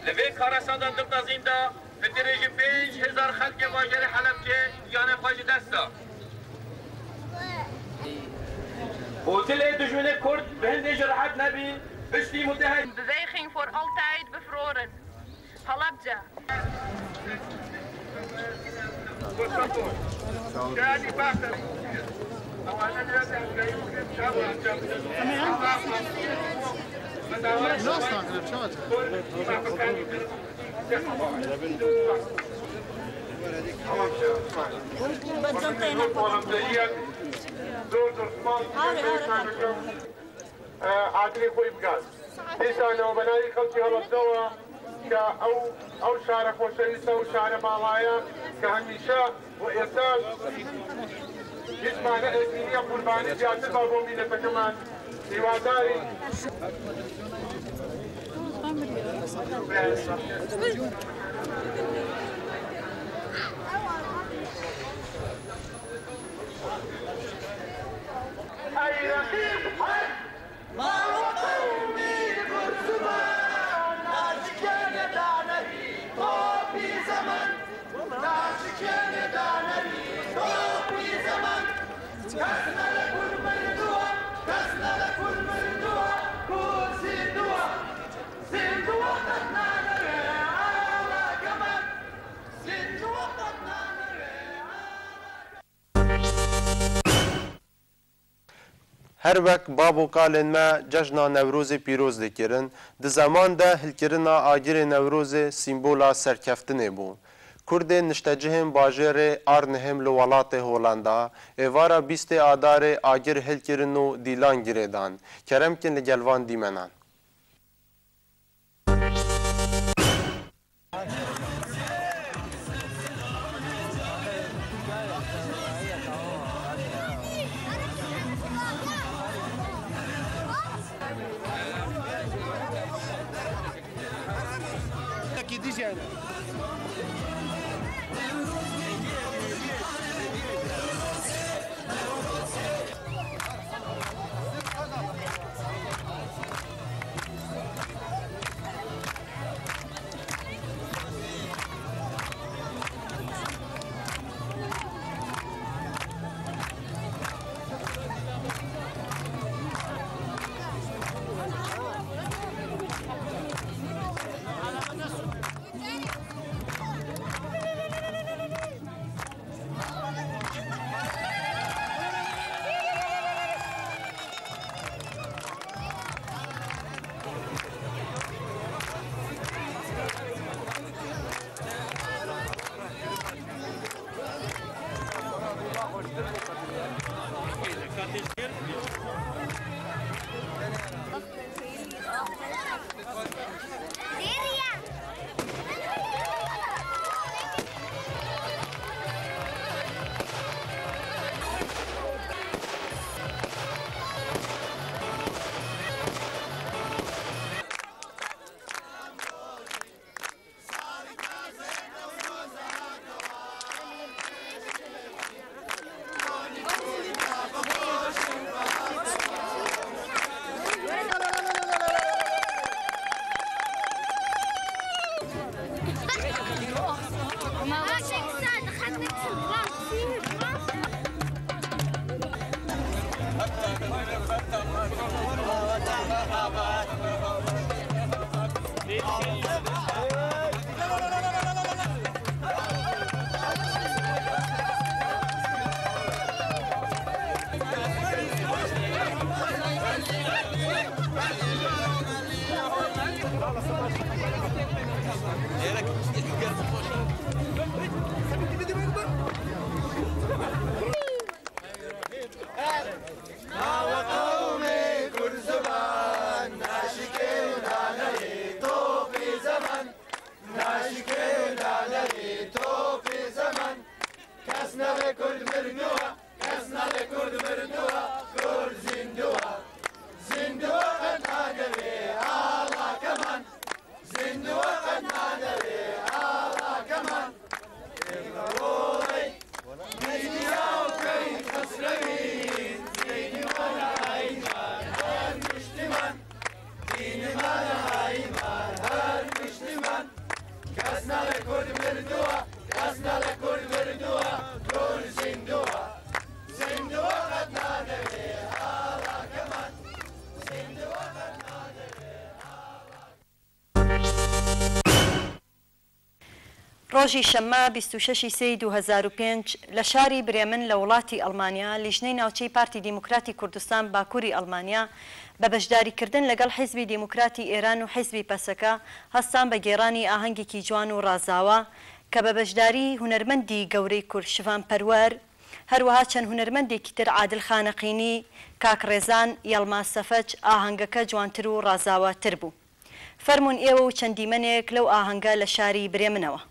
Li vê karesata diltezîn de bi dirêjî pênc hezar xelkê bajarê Helebcê giyane xwe ji dest da. Û dilê dijminê Kurd bi hindê jî rehet nebî, piştî mutehedî. Beweging voor altijd bevroren. Halabja. Adilê xwe bigat. Dîsa newe be navê xelkê Helebcewa ke ew, ew şare xoşewîst e, ew şare balayê ke hemîşe û êsas hîç mane êzîniya qurbanî ziyadtir be bo mîleteke me. Hîwadarî. Her wek bav û kalên me cejna Newrozê pîroz dikirin, di zeman de hilkirina agirê Newrozê sîmbola serkeftinê bû. Kurdên niştecihên bajêrê Arnhem li welatê Holanda êvara bîstê Adarê agir hilkirin û dîlan girêdan. Kerem kin li gel van dîmenan. Nawe qewmê Kurd ziwan, naşikê û naneyê topî zeman, naşikê û naneyê topî zeman. Kes navê Kurd mirduwa, kes navê Kurd mirduwa, Kurd zînduwa. Zînduwa qet nadewê ala keman, zînduwa qet nadewê ala keman. ڕۆژی شەممە بیست و شەشی سێی دوو هەزار و پێنج لە شاری برێمن لە وڵاتی ئەڵمانیا، لیژنەی ناوچەی پارتی دیموکراتی کوردستان باکووری ئەڵمانیا بە بەشداریکردن لەگەڵ حیزبی دیموکراتی ئێران و حیزبی پەسەکە هەستان بە گێڕانی ئاهەنگێکی جوان و ڕازاوە کە بە بەشداری هونەرمەندی گەورەی کورد شڤان پەروەر، هەروەها چەند هونەرمەندێکی تر عادل خانەقینی، کاک ڕێزان، یەڵماز سەفەچ، ئاهەنگەکە جوانتر و ڕازاوەتر بوو. فەرموون ئێوە و چەند دیمەنێک لەو ئاهەنگە لە شاری برێمنەوە.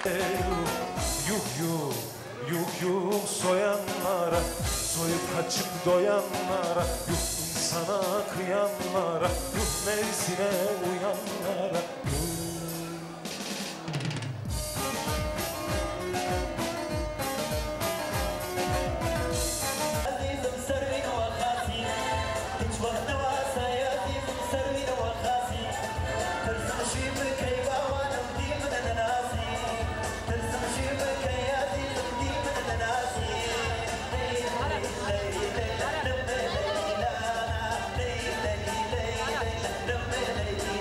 Yuh yuh, yuh yuh soyanlara, soyup kaçıp doyanlara, yuh insana kıyanlara, yuh nefsine uyanlara, yuh. Ezîzim ser wî niwe xasî, hiç wext newasa ye ezîzim ser wî niwe xasî. Tirsam jî bikey bawanim dî min ninasî. Tirsam jî bikey ezîzim dî min ninasî. Ley ley ley ley ley ley ley ley ley ley ley ley ley ley ley ley.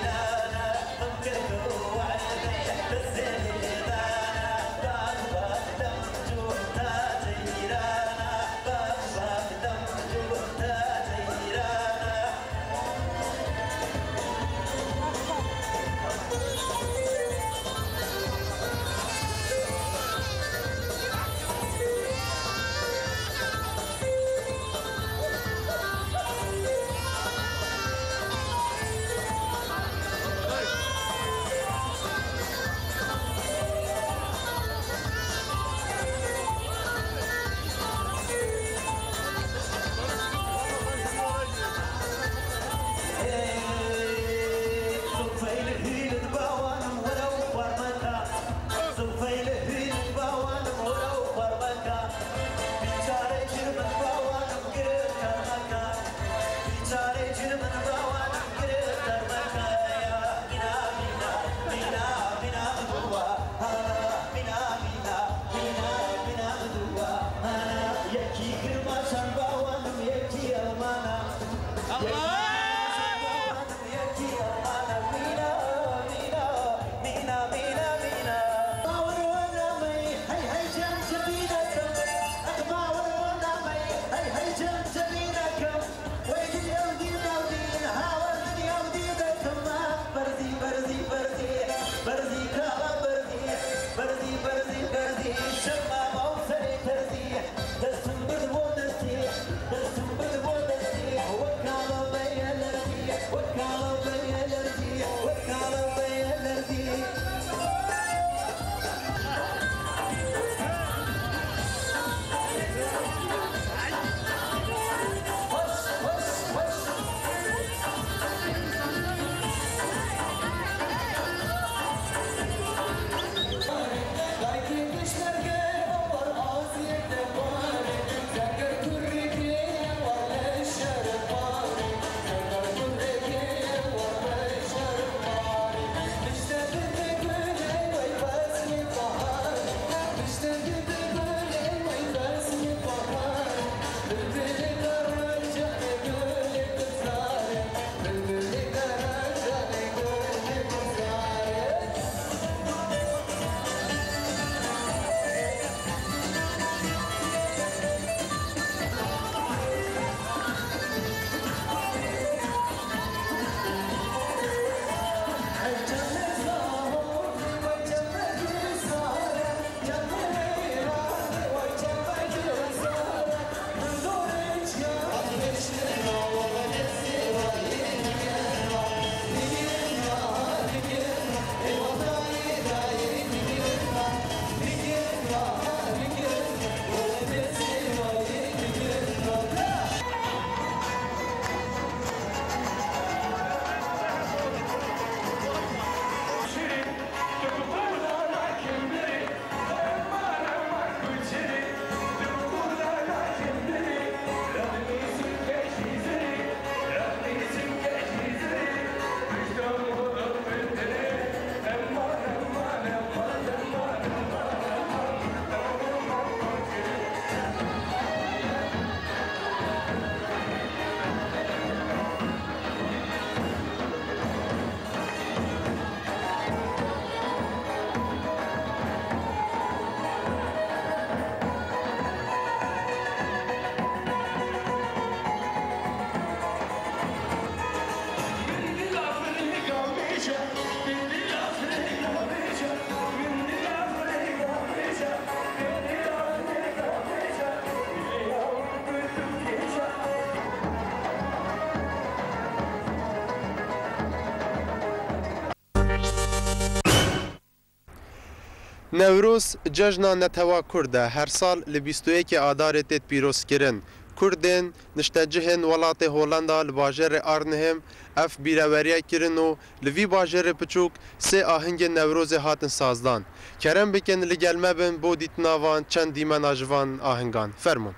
Newroz cejna netewa Kurd e, her sal li bîst û yekê Adarê têt pîrozkirin. Kurdên niştecihên welatê Holanda li bajêrê Arnhem ev bîreweriye kirin û li vî bajêrê piçûk sê ahingên Newrozê hatin sazdan. Kerem bikin li gel me bin bo dîtina van çend dîmena ji van ahingan. Fermûn.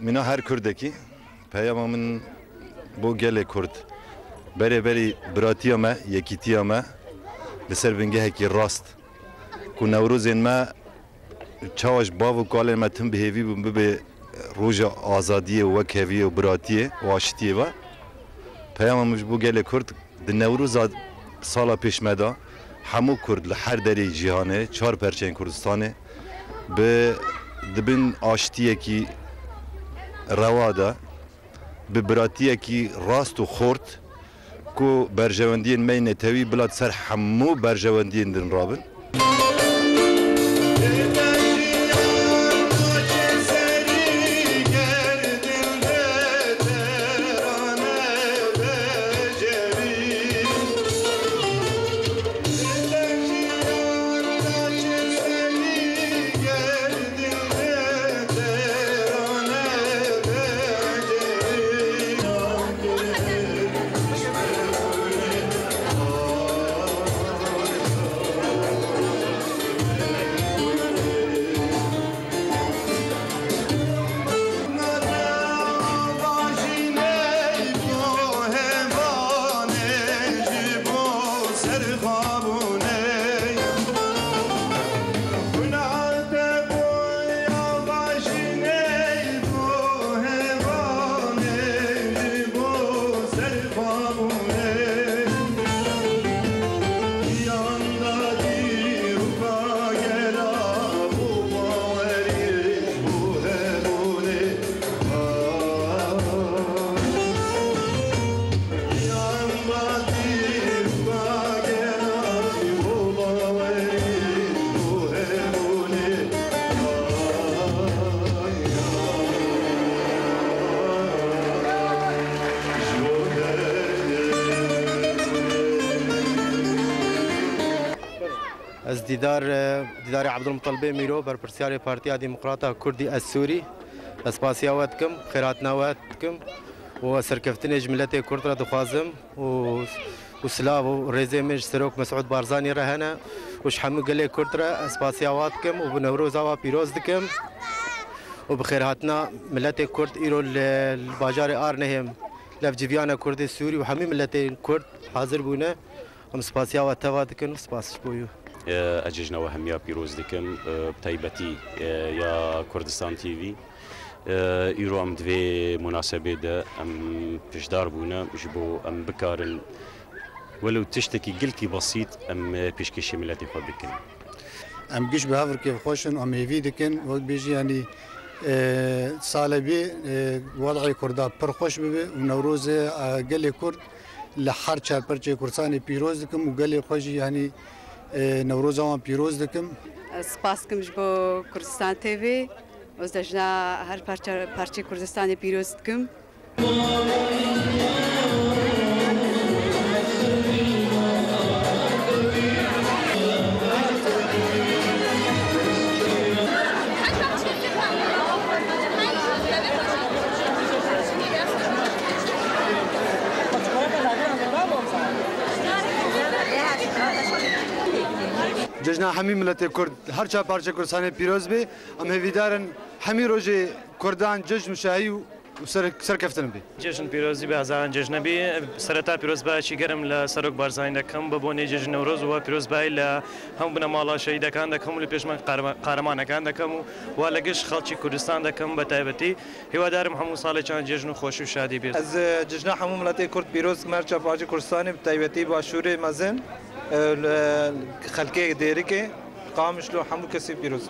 Mîna her Kurdekî, peyama min bo gelê Kurd. Berê berî biratiya me, yekîtiya me li ser bingehekî rast. Ku Newrozên me çawa ji bav û kalên me tim bi hêvî bûn, bibe roja azadiyê û wekheviyê û biratiyê û aştiyê ve. Peyama min ji bo gelê Kurd, di Newroza sala pêş me de hemû Kurd li her derê cîhanê, çar perçeyên Kurdistanê, bi, di bin aştiyekî rewa de, bi biratiyekî rast û xort, ku berjewendiyên me yê netewî bila ser hemû berjewendiyên din rabin. Ez dîdar, e, dîdarê Ebdulmutalibê Mîro, berpirsiyarê Partiya Demokrata Kurdî Ez Sûrî, ez spasiya we dikim, xêrhatina we dikim û ez serkeftinê ji miletê Kurd re dixwazim û, û silav û rêzê min ji Serok Mesûd Barzanî re hene û ji hemû gelê Kurd re ez spasiya we dikim û bi Newroza we pîroz dikim û bi xêrhatina miletê Kurd îro li, li bajarê Arnhem, levciviyane Kurdê Sûrî û hemî miletên Kurd hazir bûne. Em spasiya we teva dikin û spas ji bo wî. Ez cejna we hemiya pîroz dikim, bi taybetî ya Kurdistan T V. Îro em di vê munasebê de em piştdar bûne ji bo em bikarin welew tiştekî gelkî besît em pêşkêşî miletê xwe bikin. Em giş bi hev re kêfxweş in, em hêvî dikin, wek bêjî, yanî, e, salê bê, e, wed'ê Kurda pir xweş bibe û Newrozê, e, gelê Kurd li her çar perçeyê Kurdistanê pîroz dikim û gelê xwe jî, yanî, E, Newroza wan pîroz dikim. Ez spas dikim ji bo Kurdistan T V û ez cejna her parça, parçeyê Kurdistanê pîroz dikim. Cejna hemî miletê Kurd, her çar parçeyê Kurdistanê pîroz be. Em hêvîdar in hemî rojê Kurdan cejn û şahî û û ser-, serkeftin bî. Cejn pîrozî be, hezaran cejne bî. Sereta pîrozbayekî germ li Serok Barzanî dekim, bi bonê Cejn Newroz û we pîrozbayî li hemû binemala şehîdekan dekim û li pêşmerge qahrema-, qahremannekan dekim û we li giş xelkî Kurdistan dekim bi taybetî. Hîwadar im hemû salê çand cejn û xweşî û şadî bî. Ez, e, cejna hemû miletê Kurd pîroz dikim, her çar parçeyê Kurdistanê, bi taybetî Başûrê mezin, e, li, xelkê Dêrikê. Qamişlo hemû kesî pîroz.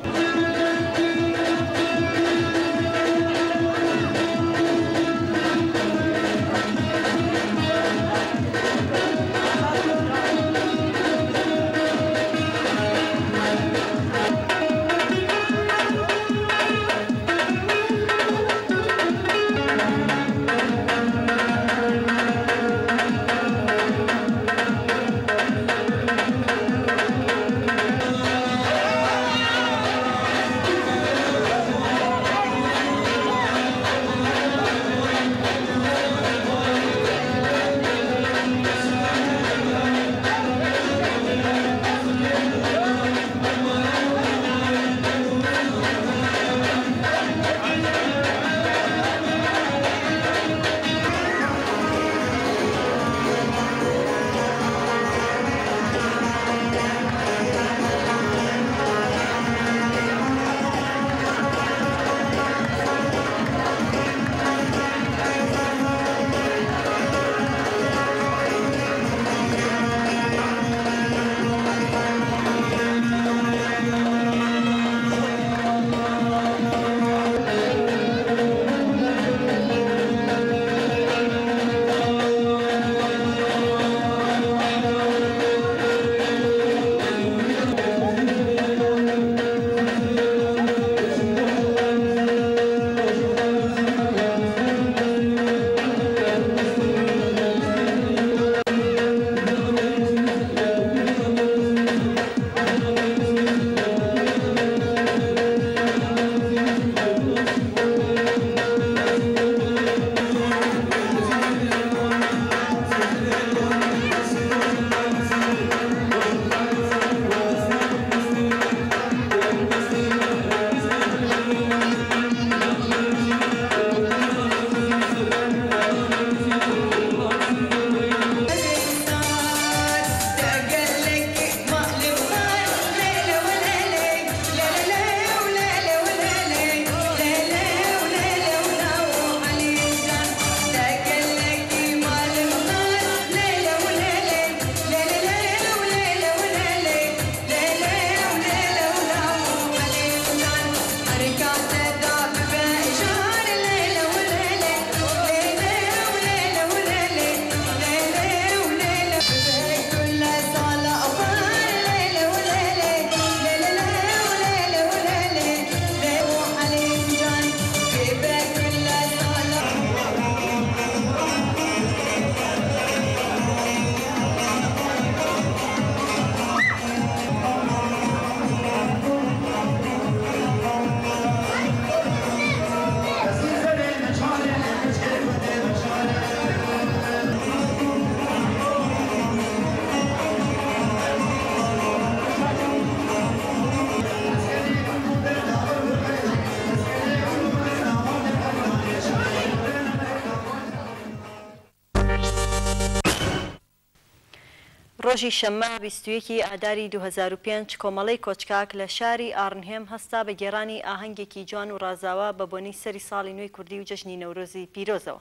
Rojî şemma bîst û yekî Adarî du hezar û pênc, کۆمەڵەی کۆچکاک لە شاری ئارنهێم هەستا بە گێڕانی ئاهەنگێکی جوان و ڕازاوا بە بۆنەی سەری ساڵی نوێی کوردی و جەژنی نەورۆزی پیرۆزەوە.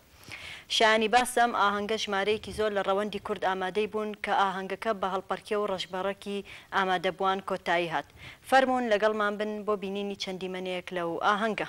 شایانی باسە، ئەم ئاهەنگە ژمارەیەکی زۆر لە ڕەوەندی کورد ئامادەی بوون کە ئاهەنگەکە بە هەڵپەڕکێ و ڕەشبەڕەکی ئامادەبووان کۆتایی هات. فەرموون لەگەڵمان بن بۆ بینینی چەند دیمەنەیەک لەو ئاهەنگە.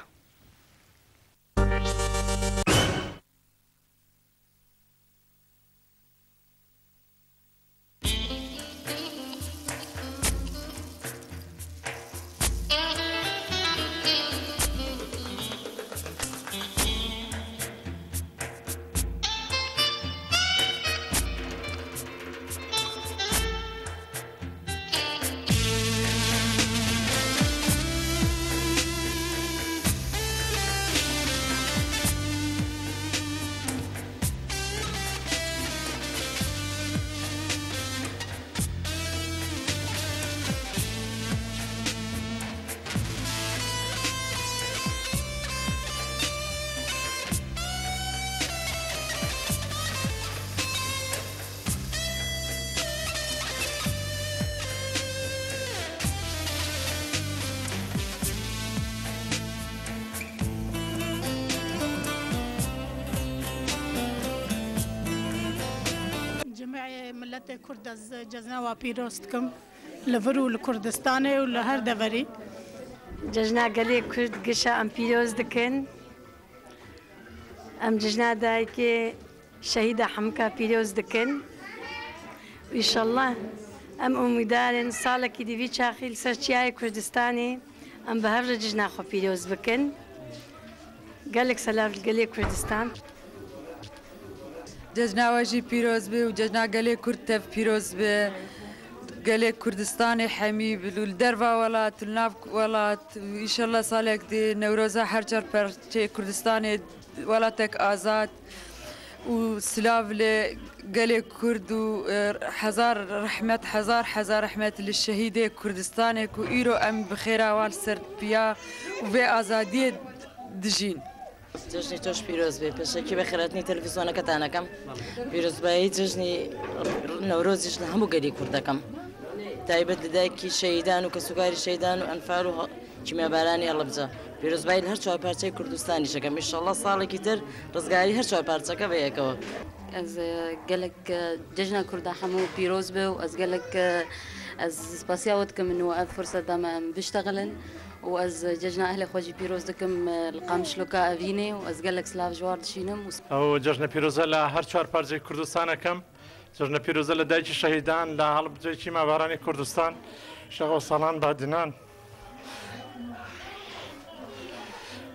Te Kurd ez cezna wa pîroz dikim. Li vir û li Kurdistanê û li her deverî. Cejna gelê Kurd gişa em pîroz dikin. Em cejna dayikê şehîda Hemika pîroz dikin. Înşallah em umîdar in salekî dî vî çaxî li ser çiyayê Kurdistanê em bi hev re cejna xwe pîroz bikin. Gelek selav li gelê Kurdistan. Cejna we jî pîroz be û cejna gelê Kurd tev pîroz be. Gelê Kurdistanê hemî bi, li derva welat, li nav welat, înşallah salek dî Newroza her çar parçeyê Kurdistanê welatek azad û silav li gelê Kurd û, e, hezar rehmet, hezar hezar rehmet li şehîdê Kurdistanê ku îro em bi xêra wan ser piya û vê azadiyê dijîn. Cejnî to jî pîroz be. Pêşekî bi xêrhatinî televîzyoneketane kem. Pîrozbayî cejnî Newrozî ji li hemû gelî Kurd dekem. Taybet li dayikî şehîdan û kesûkarî şehîdan û enfal û ha-, kîmyabaranî Helebce. Pîrozbayî li her çar parçeyê Kurdistanî jî kem. Înşallah salekî tir rizgarî her çar parçeke vê yeke we. Ez, e, gelek, e, cejna Kurda hemû pîroz be û ez gelek, e, ez spasiya we dikim min we ev furset da me em biştexilin. û ez cejna ehlê xwe jî pîroz dikim, li Qamişloka Evînê û ez gelek silav ji war dişînim û Ew cejne pîroze li her çar parçeyê Kurdistana kem. Cejne pîroze li dayikî şehîdan, li Helebceyê kîmyabaranê Kurdistan, Şex Osalan Badînan.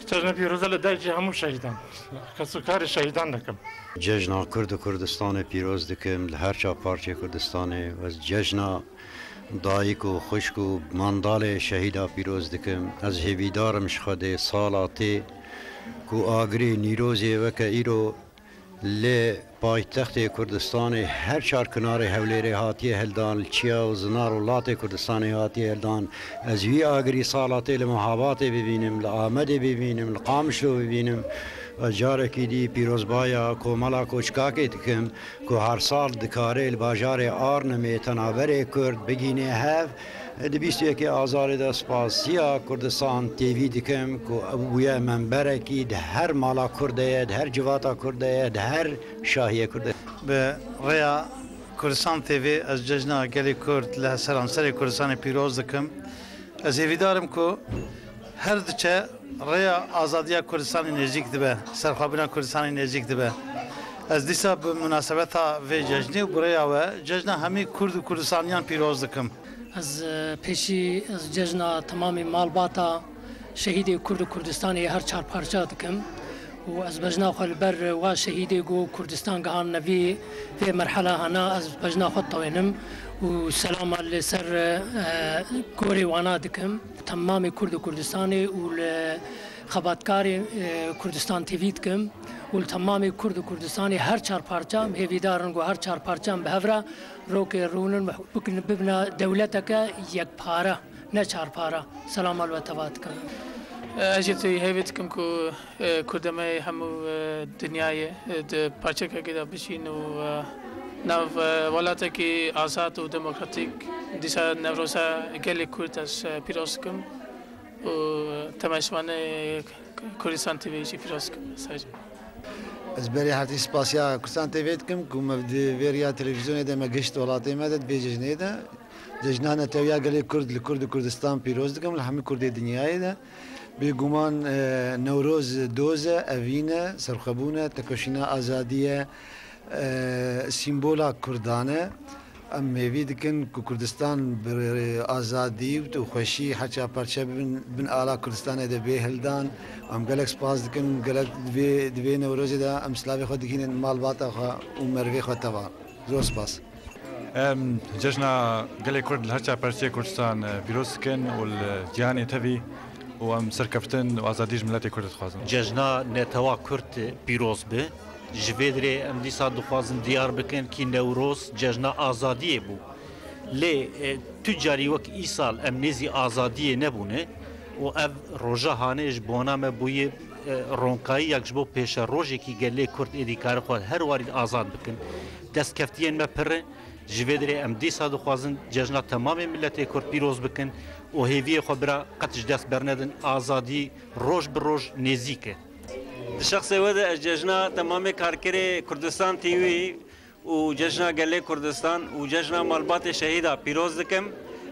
Cejne pîroze li dayikî hemû şehîdan, kesûkarê şehîdan dikim. Cejna Kurd û Kurdistanê pîroz dikim, li her çar parçeyê Kurdistanê. Ez cejna dayik û xwişk û mandalê şehîda pîroz dikim. Ez hêvîdar im ji Xwedê sala tê ku agirê Nîrozê weke îro li paytextê Kurdistanê her çar kinarê Hewlêrê hatiye hildan, li çiya û zinar û latê Kurdistanê hatiye hildan. Ez wî agirî sala tê li Mehabatê bibînim, li Amedê bibînim, li Qamişlo bibînim. Ez carekî dî pîrozbaya Komela Koçkakê dikim. Ku her sal dikare li bajarê Arnimê tenaberê Kurd bigîne hev, di bîst û yekê Azarê de spasiya Kurdistan T V dikim ku ew bûye memberekî di her mala Kurd de ye, di her civata Kurd de ye, di her şahiyê Kurd de ye. Bi rêya Kurdistan T V ez cejna gelê Kurd li seranserê Kurdistanê pîroz dikim. Ez hêvîdar im ku her diçe rêya azadiya Kurdistanê nêzîk dibe, serxwebûna Kurdistanê nêzîk dibe. Ez dîsa bi munasebeta vê cejnê û bi rêya we cejna hemî Kurd û Kurdistaniyan pîroz dikim. Ez, e, pêşî ez cejna temamê malbata şehîdê Kurd û Kurdistanê her çar parça dikim. û ez bejna xwe li ber wa şehîdê ku Kurdistan gihane vî, vê merhela hana ez bejna xwe ditewênim û selama li ser, e, gorê wana dikim. Temamê Kurd û Kurdistanê û li xebatkarê, e, Kurdistan T V dikim û li temamê Kurd û Kurdistanê her çar parça em hêvîdar in ku her çar parça em bi hev re rokê rûnin bikin, bibine dewleteke yekpare. Ne çarpara. Selama li we teva dikim. Ez jî tu hêvî dikim ku, e, Kurdê me hemû, e, dinyayê, e, di parçekekê de bijîn û, e, nav, e, welatekî azad û demokratîk. Dîsa Newroza gelê Kurd ez, e, pîroz dikim û temaşevanê Kurdistan T V jî pîroz dikim. Sağ olun. Ez berê hertî spasiya Kurdistan T V dikim ku me di vê riya televîzyonê de me gihişt welatê me de di vê cejnê de. Cejna netewiya gelê Kurd li Kurd û Kurdistan pîroz dikim, li hemî Kurdê dinyayê de. Bêguman, e, Newroz doz e, evîn e, serxwebûn e, tekoşîna azadî ye, e, sîmbola Kurdan e. Em hêvî dikin ku Kurdistan bi azadî û xweşî heça parçe bibin, bin ala Kurdistanê de bê hildan. Em gelek spas dikin, gelek di vê, di vê Newrozê de em silavê xwe digihînin malbata xwe û merivê xwe teva. Zor spas. Em cejna gelê Kurd li her çar parçeyê Kurdistan, e, pîroz dikin û li cîhanê tevî û em serkeftin û azadî ji miletê Kurd dixwazin. Cejna netewa Kurd pîroz be. Ji vê dirê em dîsa dixwazin diyar bikin kî Newroz cejna azadiyê bû. Lê, e, tu carî wek îsal em nêzî azadiyê nebûne û ev roja hanê ji bona me bûye, e, ronkayiyek ji bo pêşerojekî gelê Kurd êdî kare xwe her warî azad bikin. Destkeftiyên me pir in. Ji vê dirê em dîsa dixwazin cejna temamê miletê Kurd pîroz bikin û hêviyê xwe bira qet ji dest bernedin. Azadî roj bi roj nêzîk e. Di şexsê we de ez cejna temamê karkerê Kurdistan T V û cejna gelê Kurdistan û cejna malbatê şehîda pîroz dikim.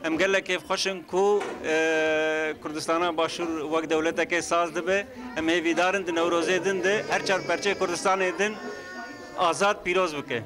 Em gelek kêfxweş in ku, e, Kurdistana Başûr wek dewleteke saz dibe. Em hêvîdar in di Newrozê din de her çar perçeyê Kurdistanê din azad pîroz bike.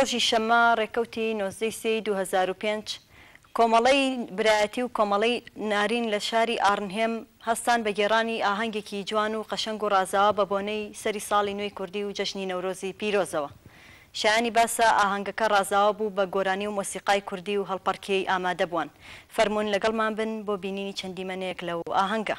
ڕۆژی شەممە ڕێکەوتی نۆزدەی سێی دوو هەزار و پێنج، کۆمەڵەی برایەتی و کۆمەڵەی نارین لە شاری ئارنهێم هەستان بە گێڕانی ئاهەنگێکی جوان و قەشەنگ و ڕازاوە بە بۆنەی سەری ساڵی نوێی کوردی و جەژنی نەورۆزی پیرۆزەوە. شایانی باسە ئاهەنگەکە ڕازاوە بوو بە گۆرانی و مۆسیقای کوردی و هەڵپەڕکێی ئامادە بووان. فەرموون لەگەڵمان بن بۆ بینینی چەندیمەنەیەک لەو ئاهەنگە.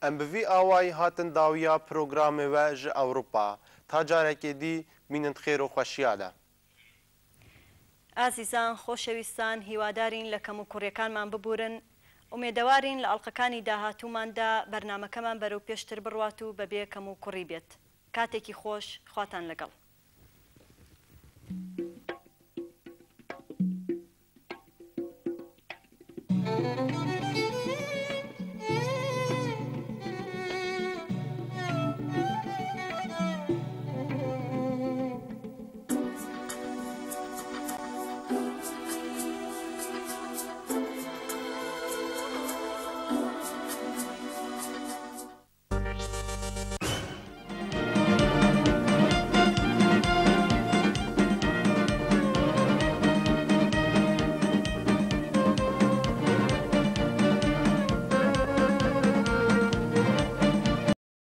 Em bi vî awayî hatin dawiya programê we ji Ewropa. Ta carekê dî bînin di xêr û xweşiya de. ئازیزان، خۆشەویستان، هیوادارین لە کەم و کوڕیەکانمان ببورن. ئومێدەوارین لە ئەڵلقەکانی داهاتووماندا بەرنامەکەمان بەرەو پێشتر بڕوات و بەبێ کەم و کوڕی بێت. کاتێکی خۆش، خواتان لەگەڵ.